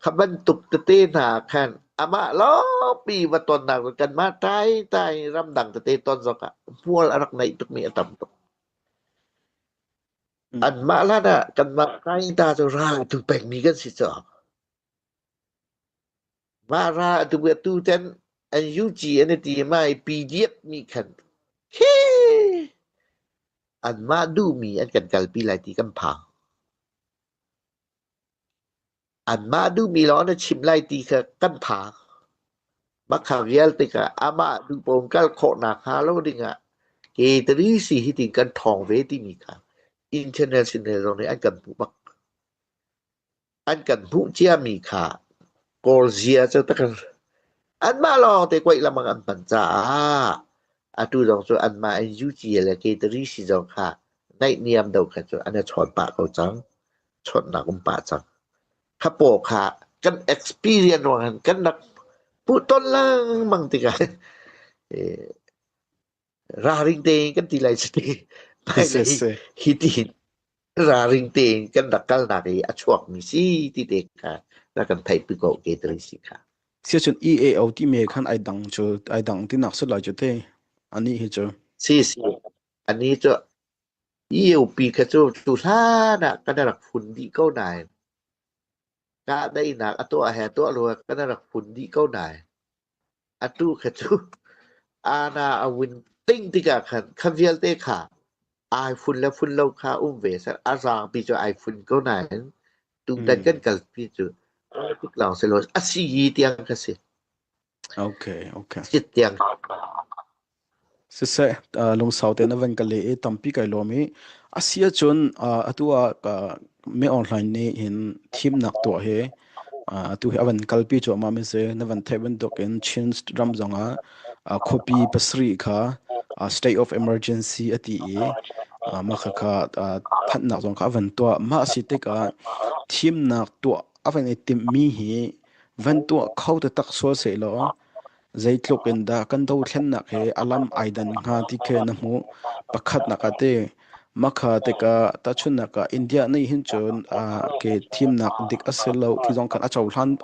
Kha bantuk tete hna khan amah lawngpi va tonnak cu kanmah tai tai ramdang tete ton zong ah hmual a rak neih tukmi a tam tuk. Anmah hlan ah kanmah tai ta cu ral a tu pengmi kan si caw. Mah ral a tu tu ten an UG an i ti ma i PDF mi khan hi anmah duhmi an kan kalpi lai ti kan phang. Anmah duhmi lawng na chim lai ti kha kan phang. Makha vialte kha amah duh paoh kal khawhnak hnga lo dingah ke tari si hi tin kan ṭhawng ve timi kha international zong nih an kan hmuh bak. An kan hmuh ciami kha Kawl zia cu tak anmah lawng te kuaih lengmang an hman caah atu zong cu anmah in UG le K3 si zong kha naihniam do kha cu an i chawn pah ko cang. Chawnhnak um pah cang. Kha paw kha kan experience ruang hin kan rak hmuhton lengmang tikah ralring tein kan ti lai cu ti. Hmailei hi ti ralring tein kan rak kalnak i a chuakmi si ti te kha rak kan theihpi ko ke tari si kha. Siacun EAO timi he khan ai dang cu ai dang tinak si lai cu te. Ani hi cu. Si si. Ani cu EOP kha cu tu hlan ah kan rak fun dih ko nain kahdaihnak a tuah he tuah lo kan rak fun dih ko nain Atu kha cu ana a vun ting tikah khan kha vialte kha ai fun le fun lo kha um ve seh. A zaangpi cu ai fun ko nain tutan kan kalpi cu tuk lawng si lo a si tiang kha si. Okay, okay. Sit tiang. Siseh, lungsau tein na van ka leh i tampi kai lawm i a si ahcun atu ah me online nih hin thimnak tuah hi atu hi a van kalpi cuahmah mi si. Na van theih bantuk in Chin ram zongah khuapi pasarih kha state of emergency a ti i mah khakha thanhnak zong kha a van tuah. Mah a si tikah thimnak tuah a van i timhmi hi van tuah kho taktak sual sehlaw Zeitluk in dah kan dothlennak hi a lam ai dan hnga ti khi na hmuh. Pakhatnak ah ti, makha tikah tahchunhnak ah India nih hin cun uh, ke thimnak dik a si lo ti zong khan a cohlan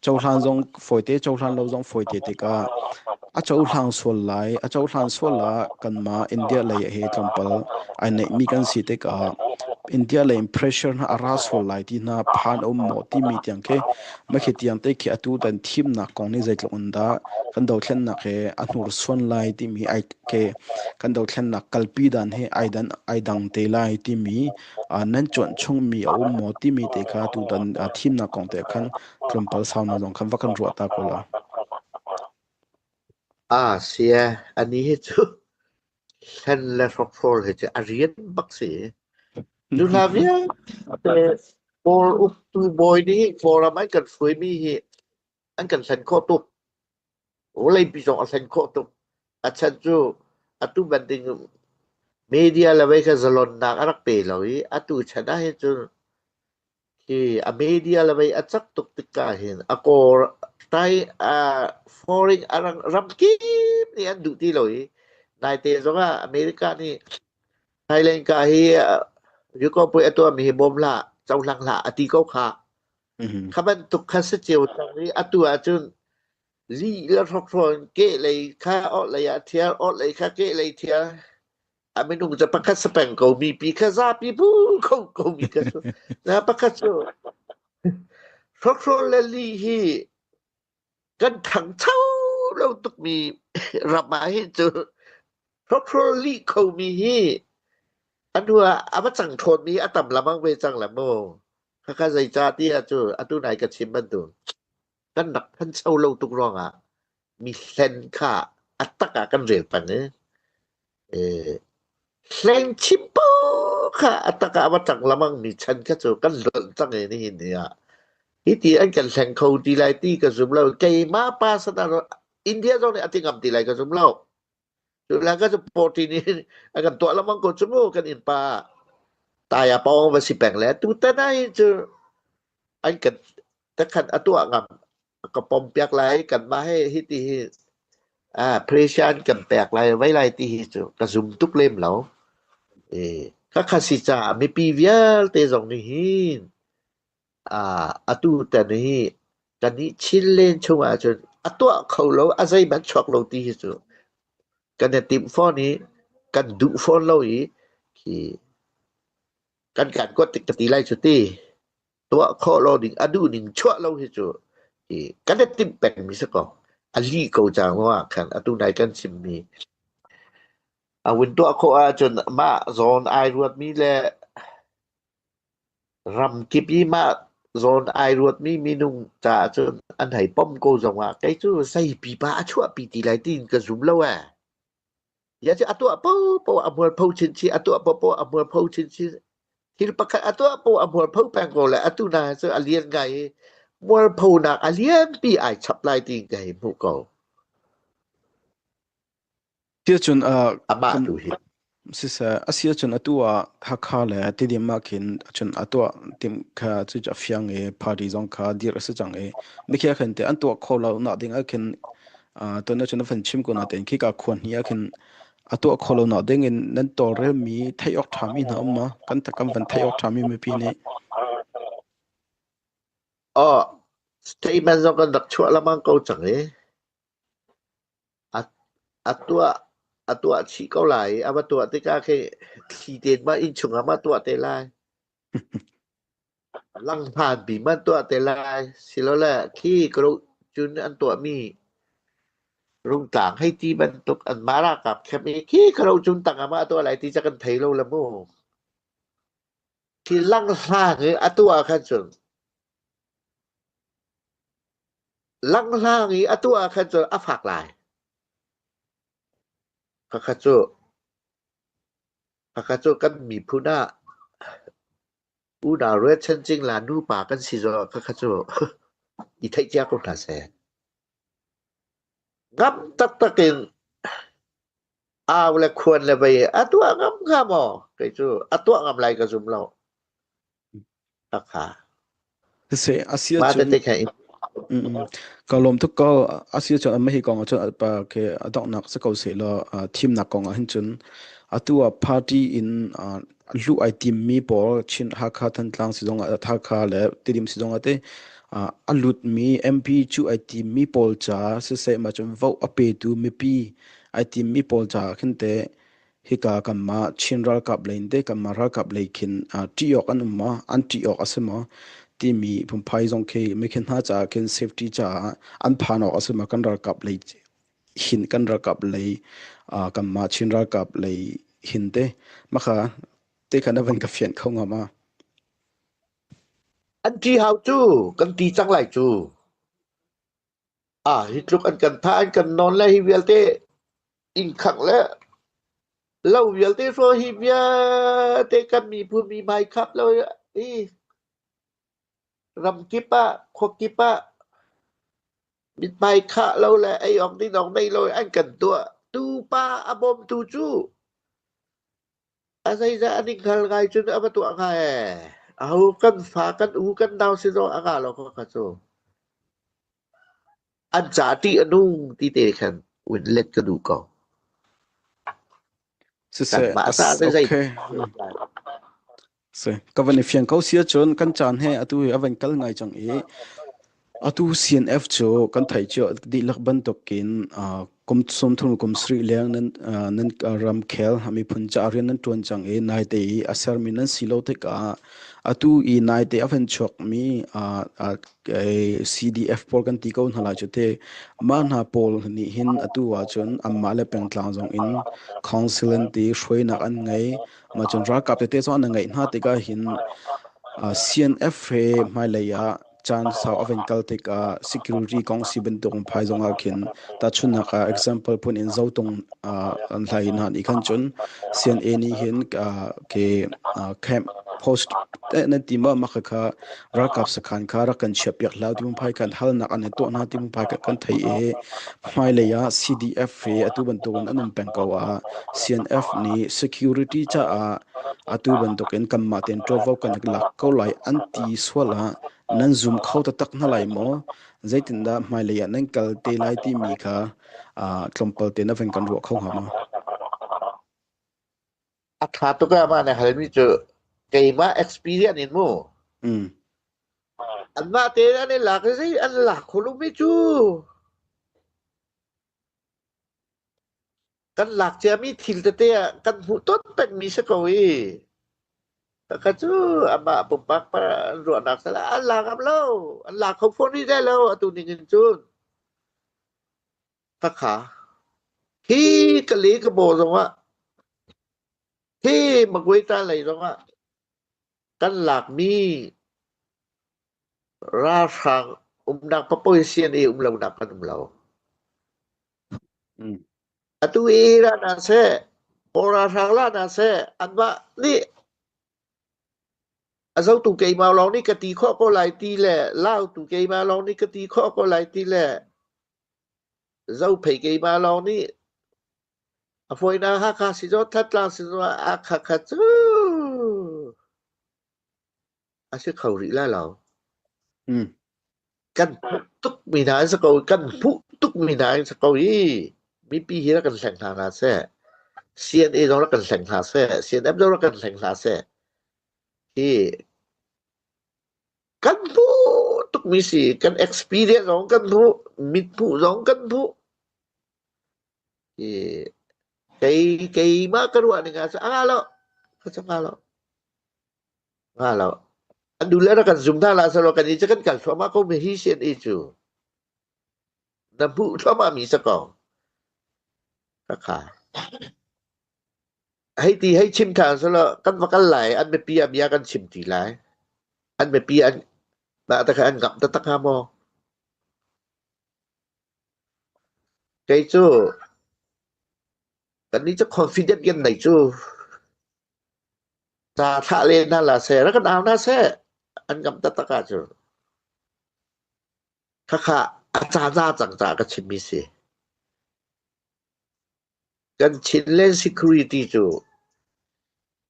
cohlan zong fawite cohlan lo zong fawite tikah a cohlang sual lai a cohlan sual ah kanmah India lei he tlawmpal ai neihmi kan si tikah India lei in pressure hna a ra sual lai ti hna phan a um maw timi tiang khi Mahhi tiang te khi atu tan thimnak kong nih zeitluk in dah kan dothlennak he a hnursuan lai timi ai ke kan dothlennak kalpi dan he ai dan ai dang te lai timi uh, nan cuanh chungmi a um maw timi te kha tutan uh, thimnak kong te khan tlawmpal sau na zong khan va kan ruah ta ko la. Ah, sia, ani hi cu hlen le hrokhrawl hi cu a rian bak si. Cu hna vialte Kawl uktu bawi nih Kawlram an kan hruaimi hi an kan hlen khawh tuk. Vawleipi zong a hlen khawh tuk. A chan cu atu bantuk media le vei kha zalonnak a rak pe lo i atu chan ah hin cun Hi a media le mei a cak tuk tik ah hin a kaw tai uh, foreign a rang ramkip nih an duh ti lo i naite zong ah America nih Thailand ka hi Yuko pui a tuahmi hi bawm hlah cohlang hlah a ti ko kha. Mhm. Kha bantuk kha si cio cang i atu ahcun lih le hrokhrawl in keh lei kha orh lei ah thial orh lei kha keh lei thial a minung cu pakhat si peng ko mi pi kha zapi bu ko ko mi kha cu na pakhat cu hrokhrawl le li hi kan thangcho lo tuk mi ram ah hin cu hrokhrawl li kho mi hi anu ah a va cang thawn mi a tam lamang ve cang la mu khakha zeica ti ah cu atu nai ka chim bantuk kan rak thancho lo tuk ruangah mi hlen kha a tak ah kan rel peng i hleng chim paoh kha a tak ah a va cang lamang mi chan kha cu kan lonh cang i nihin ni ah. Hi ti an kan hleng kho ti lai ti ka zum lo. Keimah pa sana India zong nih a ti ngam ti lai ka zum lo. Cu la ka cu party nih a kan tuah lengmang ko cu mu kan innpa taya pawng va si peng le tutan ah hin cu an kan takhan a tuah ngam ka pom piak lai kanmah he hi ti hi pressure an kan pek lai vai lai ti hi cu ka zum tuk lem lo. E ka kha si caah mipi vialte zong nih hin atu tan hi kan i Chinland chung ahcun a tuah kho lo, a zeihmanh chuak lo ti hi cu kan i timh fawn i kan duh fawn lo i khi kan kan kuat tik ka ti lai cu ti tuah khawh lo ding a duh ning chuah lo hi cu hi kan i timh peng mi si ko. A lih ko cang ah khan atu nai kan chimmi a vun tuah khawh ahcun mah zawn ai ruatmi le Ramkip i mah zawn ai ruatmi minung caah cun an hei pom ko zongah kei cu zei pipa a chuahpi ti lai tiin ka zum lo ee. Ia cu a tuah paohpaoh a mualpho chinchin, a tuah paohpaoh a mualpho chinchin. Thil pakhat a tuah paoh a mualpho peng ko le atu na cu a lian ngai i mualphonak a lianpi ai chap lai tiin ka hei hmuh ko. Tiahcun Amah kan tu hi. siseh a si ahcun atu ah Hakha le Tidim ah khin cun a tuah tim kha cu a fiang i party zong kha dir a si cang i mikhi ah khin te an tuah kho lo nak ding ah khin tuan ahcun a van chim ko natein khika khua hnih ah khin a tuah kho lo nak ding in nan tawlrel mi theih awk ṭha mi hna um ma kan kan van theih awk ṭha mi mipi nih? Oh, statement zong kan rak chuah lamang ko cang i A tuah chih ko lai i a va tuah tikah khi thli tein ma innchung ah ma tuah te lai. Langhman bi ma tuah te lai. Silole khi cun an tuahmi rungtlang hei ti bantuk an mah ralkap camp i khi karo cun tangah ma tuah lai ti ca kan thei lo le mu. Khi langhlang i a tuah khan cun Langhlang i a tuah ah khan cun a fak lai. Khakha cu khakha cu kan miphun ah unau rualchan cingla nupa kan si zong khakha cu i theih cia ko hna seh. Ngam taktak in au le khuan le vei a tuah ngam hnga maw? Kei cu a tuah ngam lai ka zum lo. Khakha. Siseh a si Mah ahcun tete kha in Ka lawm tuk ko. A si ahcun mah hi kong ahcun pa ke a donghnak si ko sehlaw thimnak kong ah hin cun atu ah party in luh ai timmi pawl Chin Hakha Thantlang sizong ah Hakha le Tidim sizong ah te a lutmi MP cu ai timmi pawl ca siseh mah cun vote a petu mipi ai timmi pawl ca khin te Hika kanmah Chin ralkap lei in teh kanmah ralkap lei khin ṭih awk an um maw? An ṭih awk a si maw? Timi phungphai zong khi mikhin hna caah khin safety caah an phan awk a si maw? Kan ralkap lei hin kan ralkap lei kanmah Chin ralkap lei hin teh makha te kha na van ka fianh kho hnga ma? An ṭi hau cu kan ti cang lai cu. Ah, hi tluk an kan thah an kan nawn le hi vialte inn khangh le lo vialte hraw hi vialte kan miphun mi hmai khap lo i ramkip ah khuakip ah mithmai khah lo le ei awk din awk nei lo an kan tuah tu pa a bawmtu cu a zeizah an i hngal ngai cun a va tuah hnga ee aho kan fa kan u kan nau si zong a ngah lo kha cu An ca ṭih a nung ti te khan un let ka duh ko. Siseh, Kanmah as ca te zei okay. Si, ka van i fiang ko si ahcun kan caan he atu hi a van kal ngai cang i atu CNF cu kan theih cio dihlak bantukin kum 30 kum sarih leng nan nan ramkhel miphun ca rian nan ṭuan cang i naite i a sermi nan si lo tikah atu i naite a van chuakmi CDF pawl kan ti ko hna lai cu te. Mah hna pawl nih hin atu ahcun anmah le pengtlang zong in council an ti hruainak an ngei. Mah cun ralkap tete zong an ngeih hna tikah hin CNF he hmailei ah caan sau a van kal tikah security kong si bantuk phai zong ah khin tahchunhnak ah example phun in Zotung an hlai hna nih khan cun CNA nih hin ke camp. Post nan ti ma mah kha ralkap sakhan kha rak kan chiahpiak hlah ti phai kan halnak an i tuah hna ti phai kan thei i hmailei ah CDF he atu bantukin an um peng ko ah CNF nih security caah atu bantukin kanmah tein ṭuanvo kan i lak ko lai an ti sual ah nan zum kho taktak hna lai maw? Zeitindah hmailei ah nan kal te lai timi kha tlawmpal te na van kan ruah kho hnga maw? A ṭha tuk ah mah na halmi cu keimah experience in mu. Anmah tein an i lak i zei an lak kho lomi cu kan lak ciami thil tete ah kan hmuh ton pengmi si ko i ka cu amah pumpak ruahnak sala an la ngam lo an la kho fawn rih lai lo atu ning in cun khakha hi ka le ka bo zongah hi Magway ta lei zongah kan lakmi ralhrang umnak papoy CNA um lonak kan um lo. Atu i ra hna seh, Kawl ralhrang la hna seh, anmah nih a zotu keimah lawng nih ka ti khawh ko lai ti le lautu keimah lawng nih ka ti khawh ko lai ti le zophei keimah lawng nih a fawinak Hakha si zaw Thantlang si zaw a khakha cu a si kho rih lai lo. Kan hmuh tuk mi hna an si ko kan hmuh tuk mi hna an si ko i mipi hi rak kan hleng hna hna seh. CNA zong rak kan hleng hna seh. CNF zong rak kan hleng hna seh. Hi kan hmuh tuk mi si kan experience zong kan hmuh mit hmuh zong kan hmuh. Hi kei keimah ka ruah ning ah cun a nga lo. Ka cu nga lo. Nga lo. An duh le rak kan zum hna la selaw kan i cu kan kal thluahmah ko mi hi CNA cu. Na hmuh thluahmah mi si ko. Khakha. Hei ti hei chim than selaw kan va kal lai an mipi ah bia kan chim ti lai. An mipi an mah te kha an ngamh taktak hnga maw? Kei cu kan nih cu confident kan nei cu. Ca thlah len hna la seh, rak kan au hna seh, an ngamh taktak ahcun. Khakha a ca za cang caah ka chimmi si. Kan Chinland security cu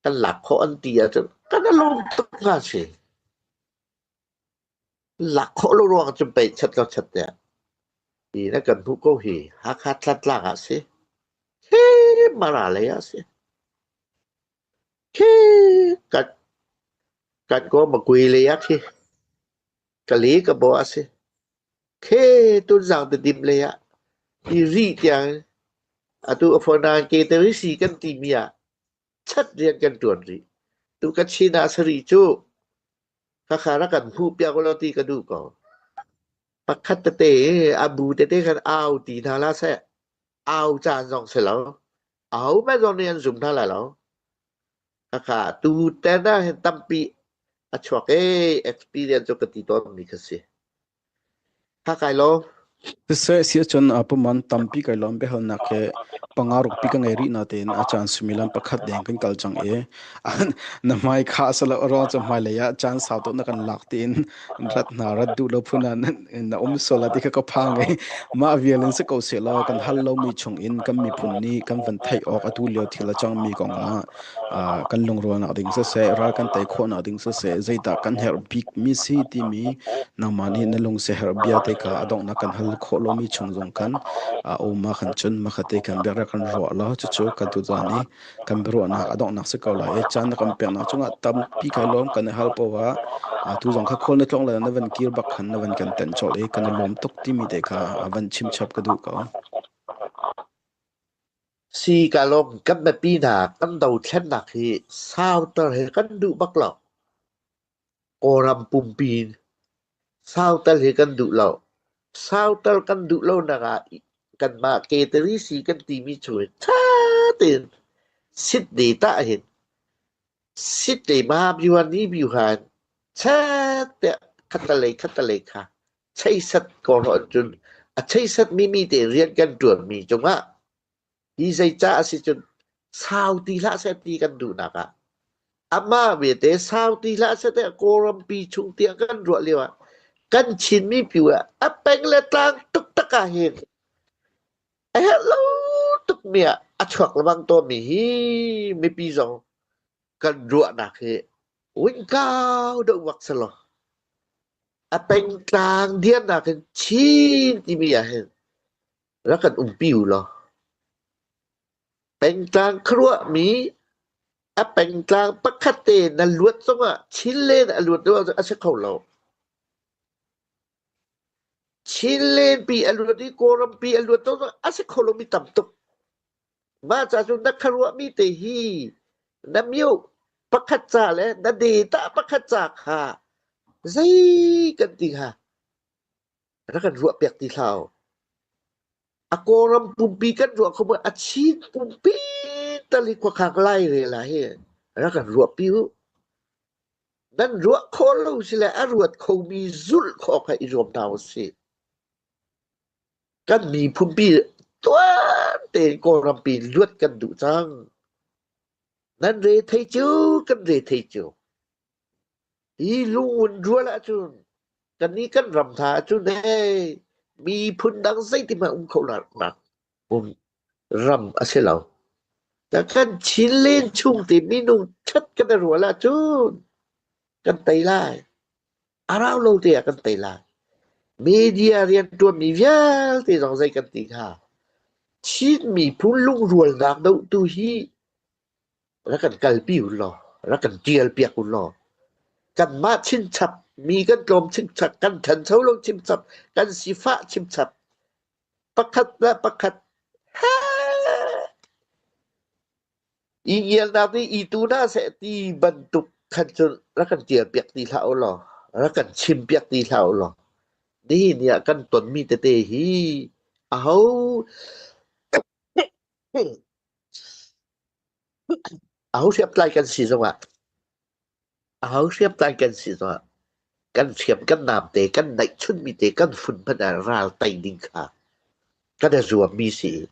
kan lak khawh an ti ahcun kan i lawm tuk hnga si. Lak khawh lo ruang cun pei chat lo chat tiah. Hi na kan hmuh ko hi Hakha Tlatlang ah si. Hi Mara lei ah si. Khi kan kan kaw Makui lei ah khi Kali ka bo a si. Khi Tunzang Tedim lei ah hi ri tiang atu a phone ah ke te si kan timi ah chat rian kan tuan rih. Tu ka chin ah sari cu khakha rak kan hmuh piak ulaw ti ka duh ko. Pakhat tete a bu tete khan au ti hna la seh. Au caan zong si lo. Aho hmanh zong nih an zum hna lai lo. Khakha tu ten ah hin tampi a chuak ee experience cu ka ti tawn mi kha si. Kha kai lo. Siseh si ahcun puman tampi kai lawm biahalnak he panga rukpi ka ngei rih natein a caan suimilam pakhat deng kan kal cang i na hmai kha salo ruang cu hmailei ah caan sau tuk na kan lak tiin rat hna rat duh lo phun ah na um sual ti kha ka phang i mah vial in si ko seh law kan hal lomi chung in kan miphun nih kan van theih awk atu lio thil a cangmi kong ah kan lungrualnak ding siseh ral kan tei khawhnak ding siseh zeidah kan herh bik mi si timi nangmah nih na lung siaherh bia te kha a donghnak kan hal khawh lomi chung zong khan a um ah khan cun makhat te khan biak kan ruah law cucu kan tuzan i kan biaruahnak a donghnak si ko lai i caan na kan peknak cungah tampi kai lawm kan i hal poah ah tu zong kha khual na tlawng le na van kir bak khan na van kan tenh colh i kan i lawm tuk timi te kha a van chim chap ka duh ko. Si ka lawm kan biapi hna kan dothlennak hi sauter hi kan duh bak lo. Kawlram pumpi in sauter hi kan duh lo. Sauter kan duh lonak ah kanmah keterisi kan timi chung hin ṭha tein Sydney tah hin Sydney Mabyuan i Byuhan chet tiah khattalei khattalei kha cheisat kawlrawn cun a cheisat mi mi te rian kan ṭuanmi cungah hi zeicah a si cun sau ti hlah seh ti kan duhnak ah. Amah vialte sau ti hlah seh tiah Kawlrampi chung tiang kan ruah lio ah kan Chinmi piu ah a peng le tlang tuktak ah hin a herh lo tukmi ah a chuak lengmang tawnmi hi mipi zong kan ruahnak hi wingkau deuh bak selaw a pengtlang dirnak in Chin timi ah hin rak kan umpi u law pengtlang khuaruahmi a pengtlang pakhat te na luat zongah Chinland a luat deuh ahcun a si kho lo. Chinland pi a luat i Kawlram pi a luat zongah a si kho lomi tam tuk. Mah ca cu na khuaruahmi te hi na myo pakhat ca le na data pakhat ca kha zei kan ti hnga? Rak kan ruahpiak ti hlah u. A Kawlram pumpi kan ruah kho a Chin pumpi tal hi khuakhak lai rel ah hi rak kan ruahpi u. Nan ruah khawh lo si le a ruat khomi zulh khawh kha i zuam hna usih. Kan miphunpi tuan tein Kawlrampi luat kan duh cang. Nan re thei cu kan re thei cu. Hi lungun rual ahcun kannih kan ram hna ahcun hey miphun dang zeitihmanh um kho nak um ram a si lo. Kan Chinland chung te minung ṭhat kan i rual ahcun kan tei lai. A rau lo te ah kan tei lai. Media rianṭuanmi vialte zong zei kan ti hnga? Chin miphun lungrualnak dohtu hi rak kan kalpi u law, rak kan ṭialpiak u law, kanmah chinchap mi kan tlawm chinchap, kan ṭhancho lo chinchap, kan sifah chinchap, pakhat le pakhat i ngialnak nih i tu hna seh ti bantuk khan cun rak kan ṭialpiak ti hlah u law, rak kan chimpiak ti hlah u law, nihin ni ah kan tonmi tete hi aho aho hriamtlai kan si zongah aho hriamtlai kan si zongah kan hriam kan namte kan neihchunmi te kan fun hmanh ah ral tei ding kha kan i zuammi si i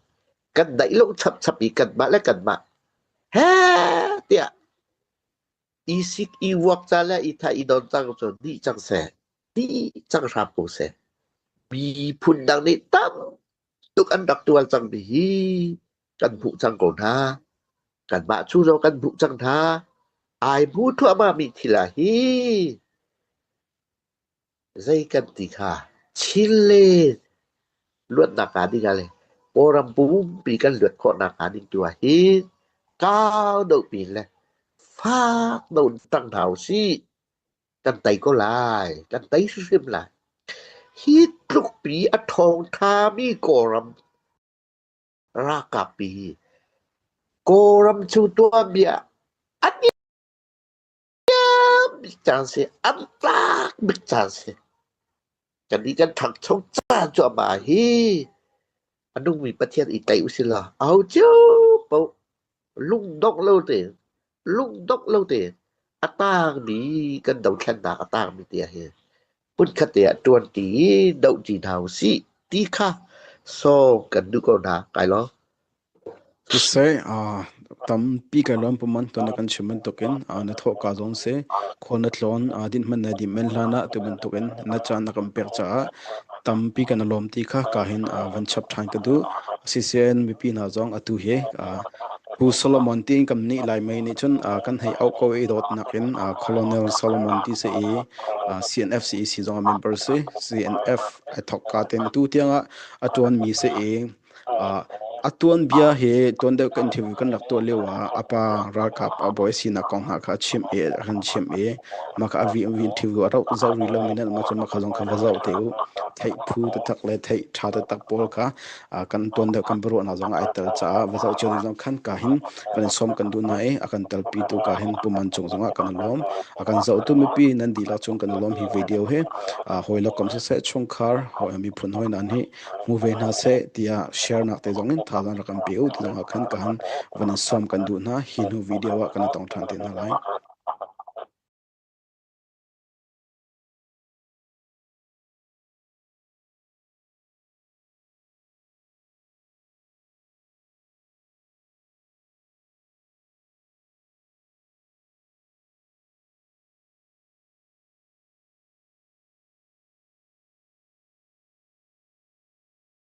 kan neih lo chapchap i kanmah le kanmah heh tiah i sik i vuak ca le i thah i don cang cu dih cang seh dih cang hram ko seh miphun dang nih tam tuk an rak tual cangmi hi kan hmuh cang ko hna. Kanmah cu zong kan hmuh cang hna. Ai hmu thluahmahmi thil ah hi zei kan ti kha Chile luatnak hnga ding ah le Kawlram pumpi kan luat khawhnak hnga ding tu ah hin kau deuh pin le fak deuh in ṭang hna usih. Kan tei ko lai. Kan tei hrimhrim lai. Hi tluk pi a ṭhawngṭhami Kawlram ralkap pi hi Kawlram cu tuanbia a niam bik caan si, an tlak bik caan si. Kannih kan ṭhangcho caan cuahmah hi a nungmi Pathian i tlaih usih law aho cio paoh lungdongh lo tein lungdongh lo tein a tangmi kan dothlennak a tangmi te ah hin hmunkhat te ah ṭuanṭi i dohṭi hna usih ti kha sawm kan duh ko hna. Kai lawm. Siseh, tampi kai lawm puman tuan na kan chim bantukin na thawhka zong si khual na tlawn dinhman na dim men hlan ah tu bantukin na caan na kan pek caah tampi kan i lawm ti kha ka hin van chap ṭhan ka duh. Siseh mipi hna zong atu hi Pu Solomon tiin kan nih Laimi nih cun kan hei auh ko i dawtnak in Colonel Solomon ti si i CNF CEC zong a member si. CNF ai thawkka tein atu tiangah a ṭuanmi si i a tuanbia hi tuan deuh kan interview kan rak tuah lio ah a pa ralkap a bawi sinak kong hna kha a chimh i a kan chimh i mah kha a vi interview a rauh zoh rih lomi nan um ahcun mah kha zong kha va zoh te u. Theih phu taktak le theih ṭha taktak pawl kha kan tuan deuh kan biaruahnak zong ai tel caah va zoh cio ding zong khan ka hin kan in sawm kan duh hna i a kan telpi tu ka hin puman cung zongah kan i lawm. A kan zohtu mipi nan dihlak cung kan i lawm. Hi video hi hawi le kom siseh chungkhar hawi miphun hawi nan hi hmu ve hna seh tiah share nak te zong in thazaang rak kan pe u ti zongah khan ka han van in sawm kan duh hna. Hi hnu video ah kan i tong ṭhan te hna lai.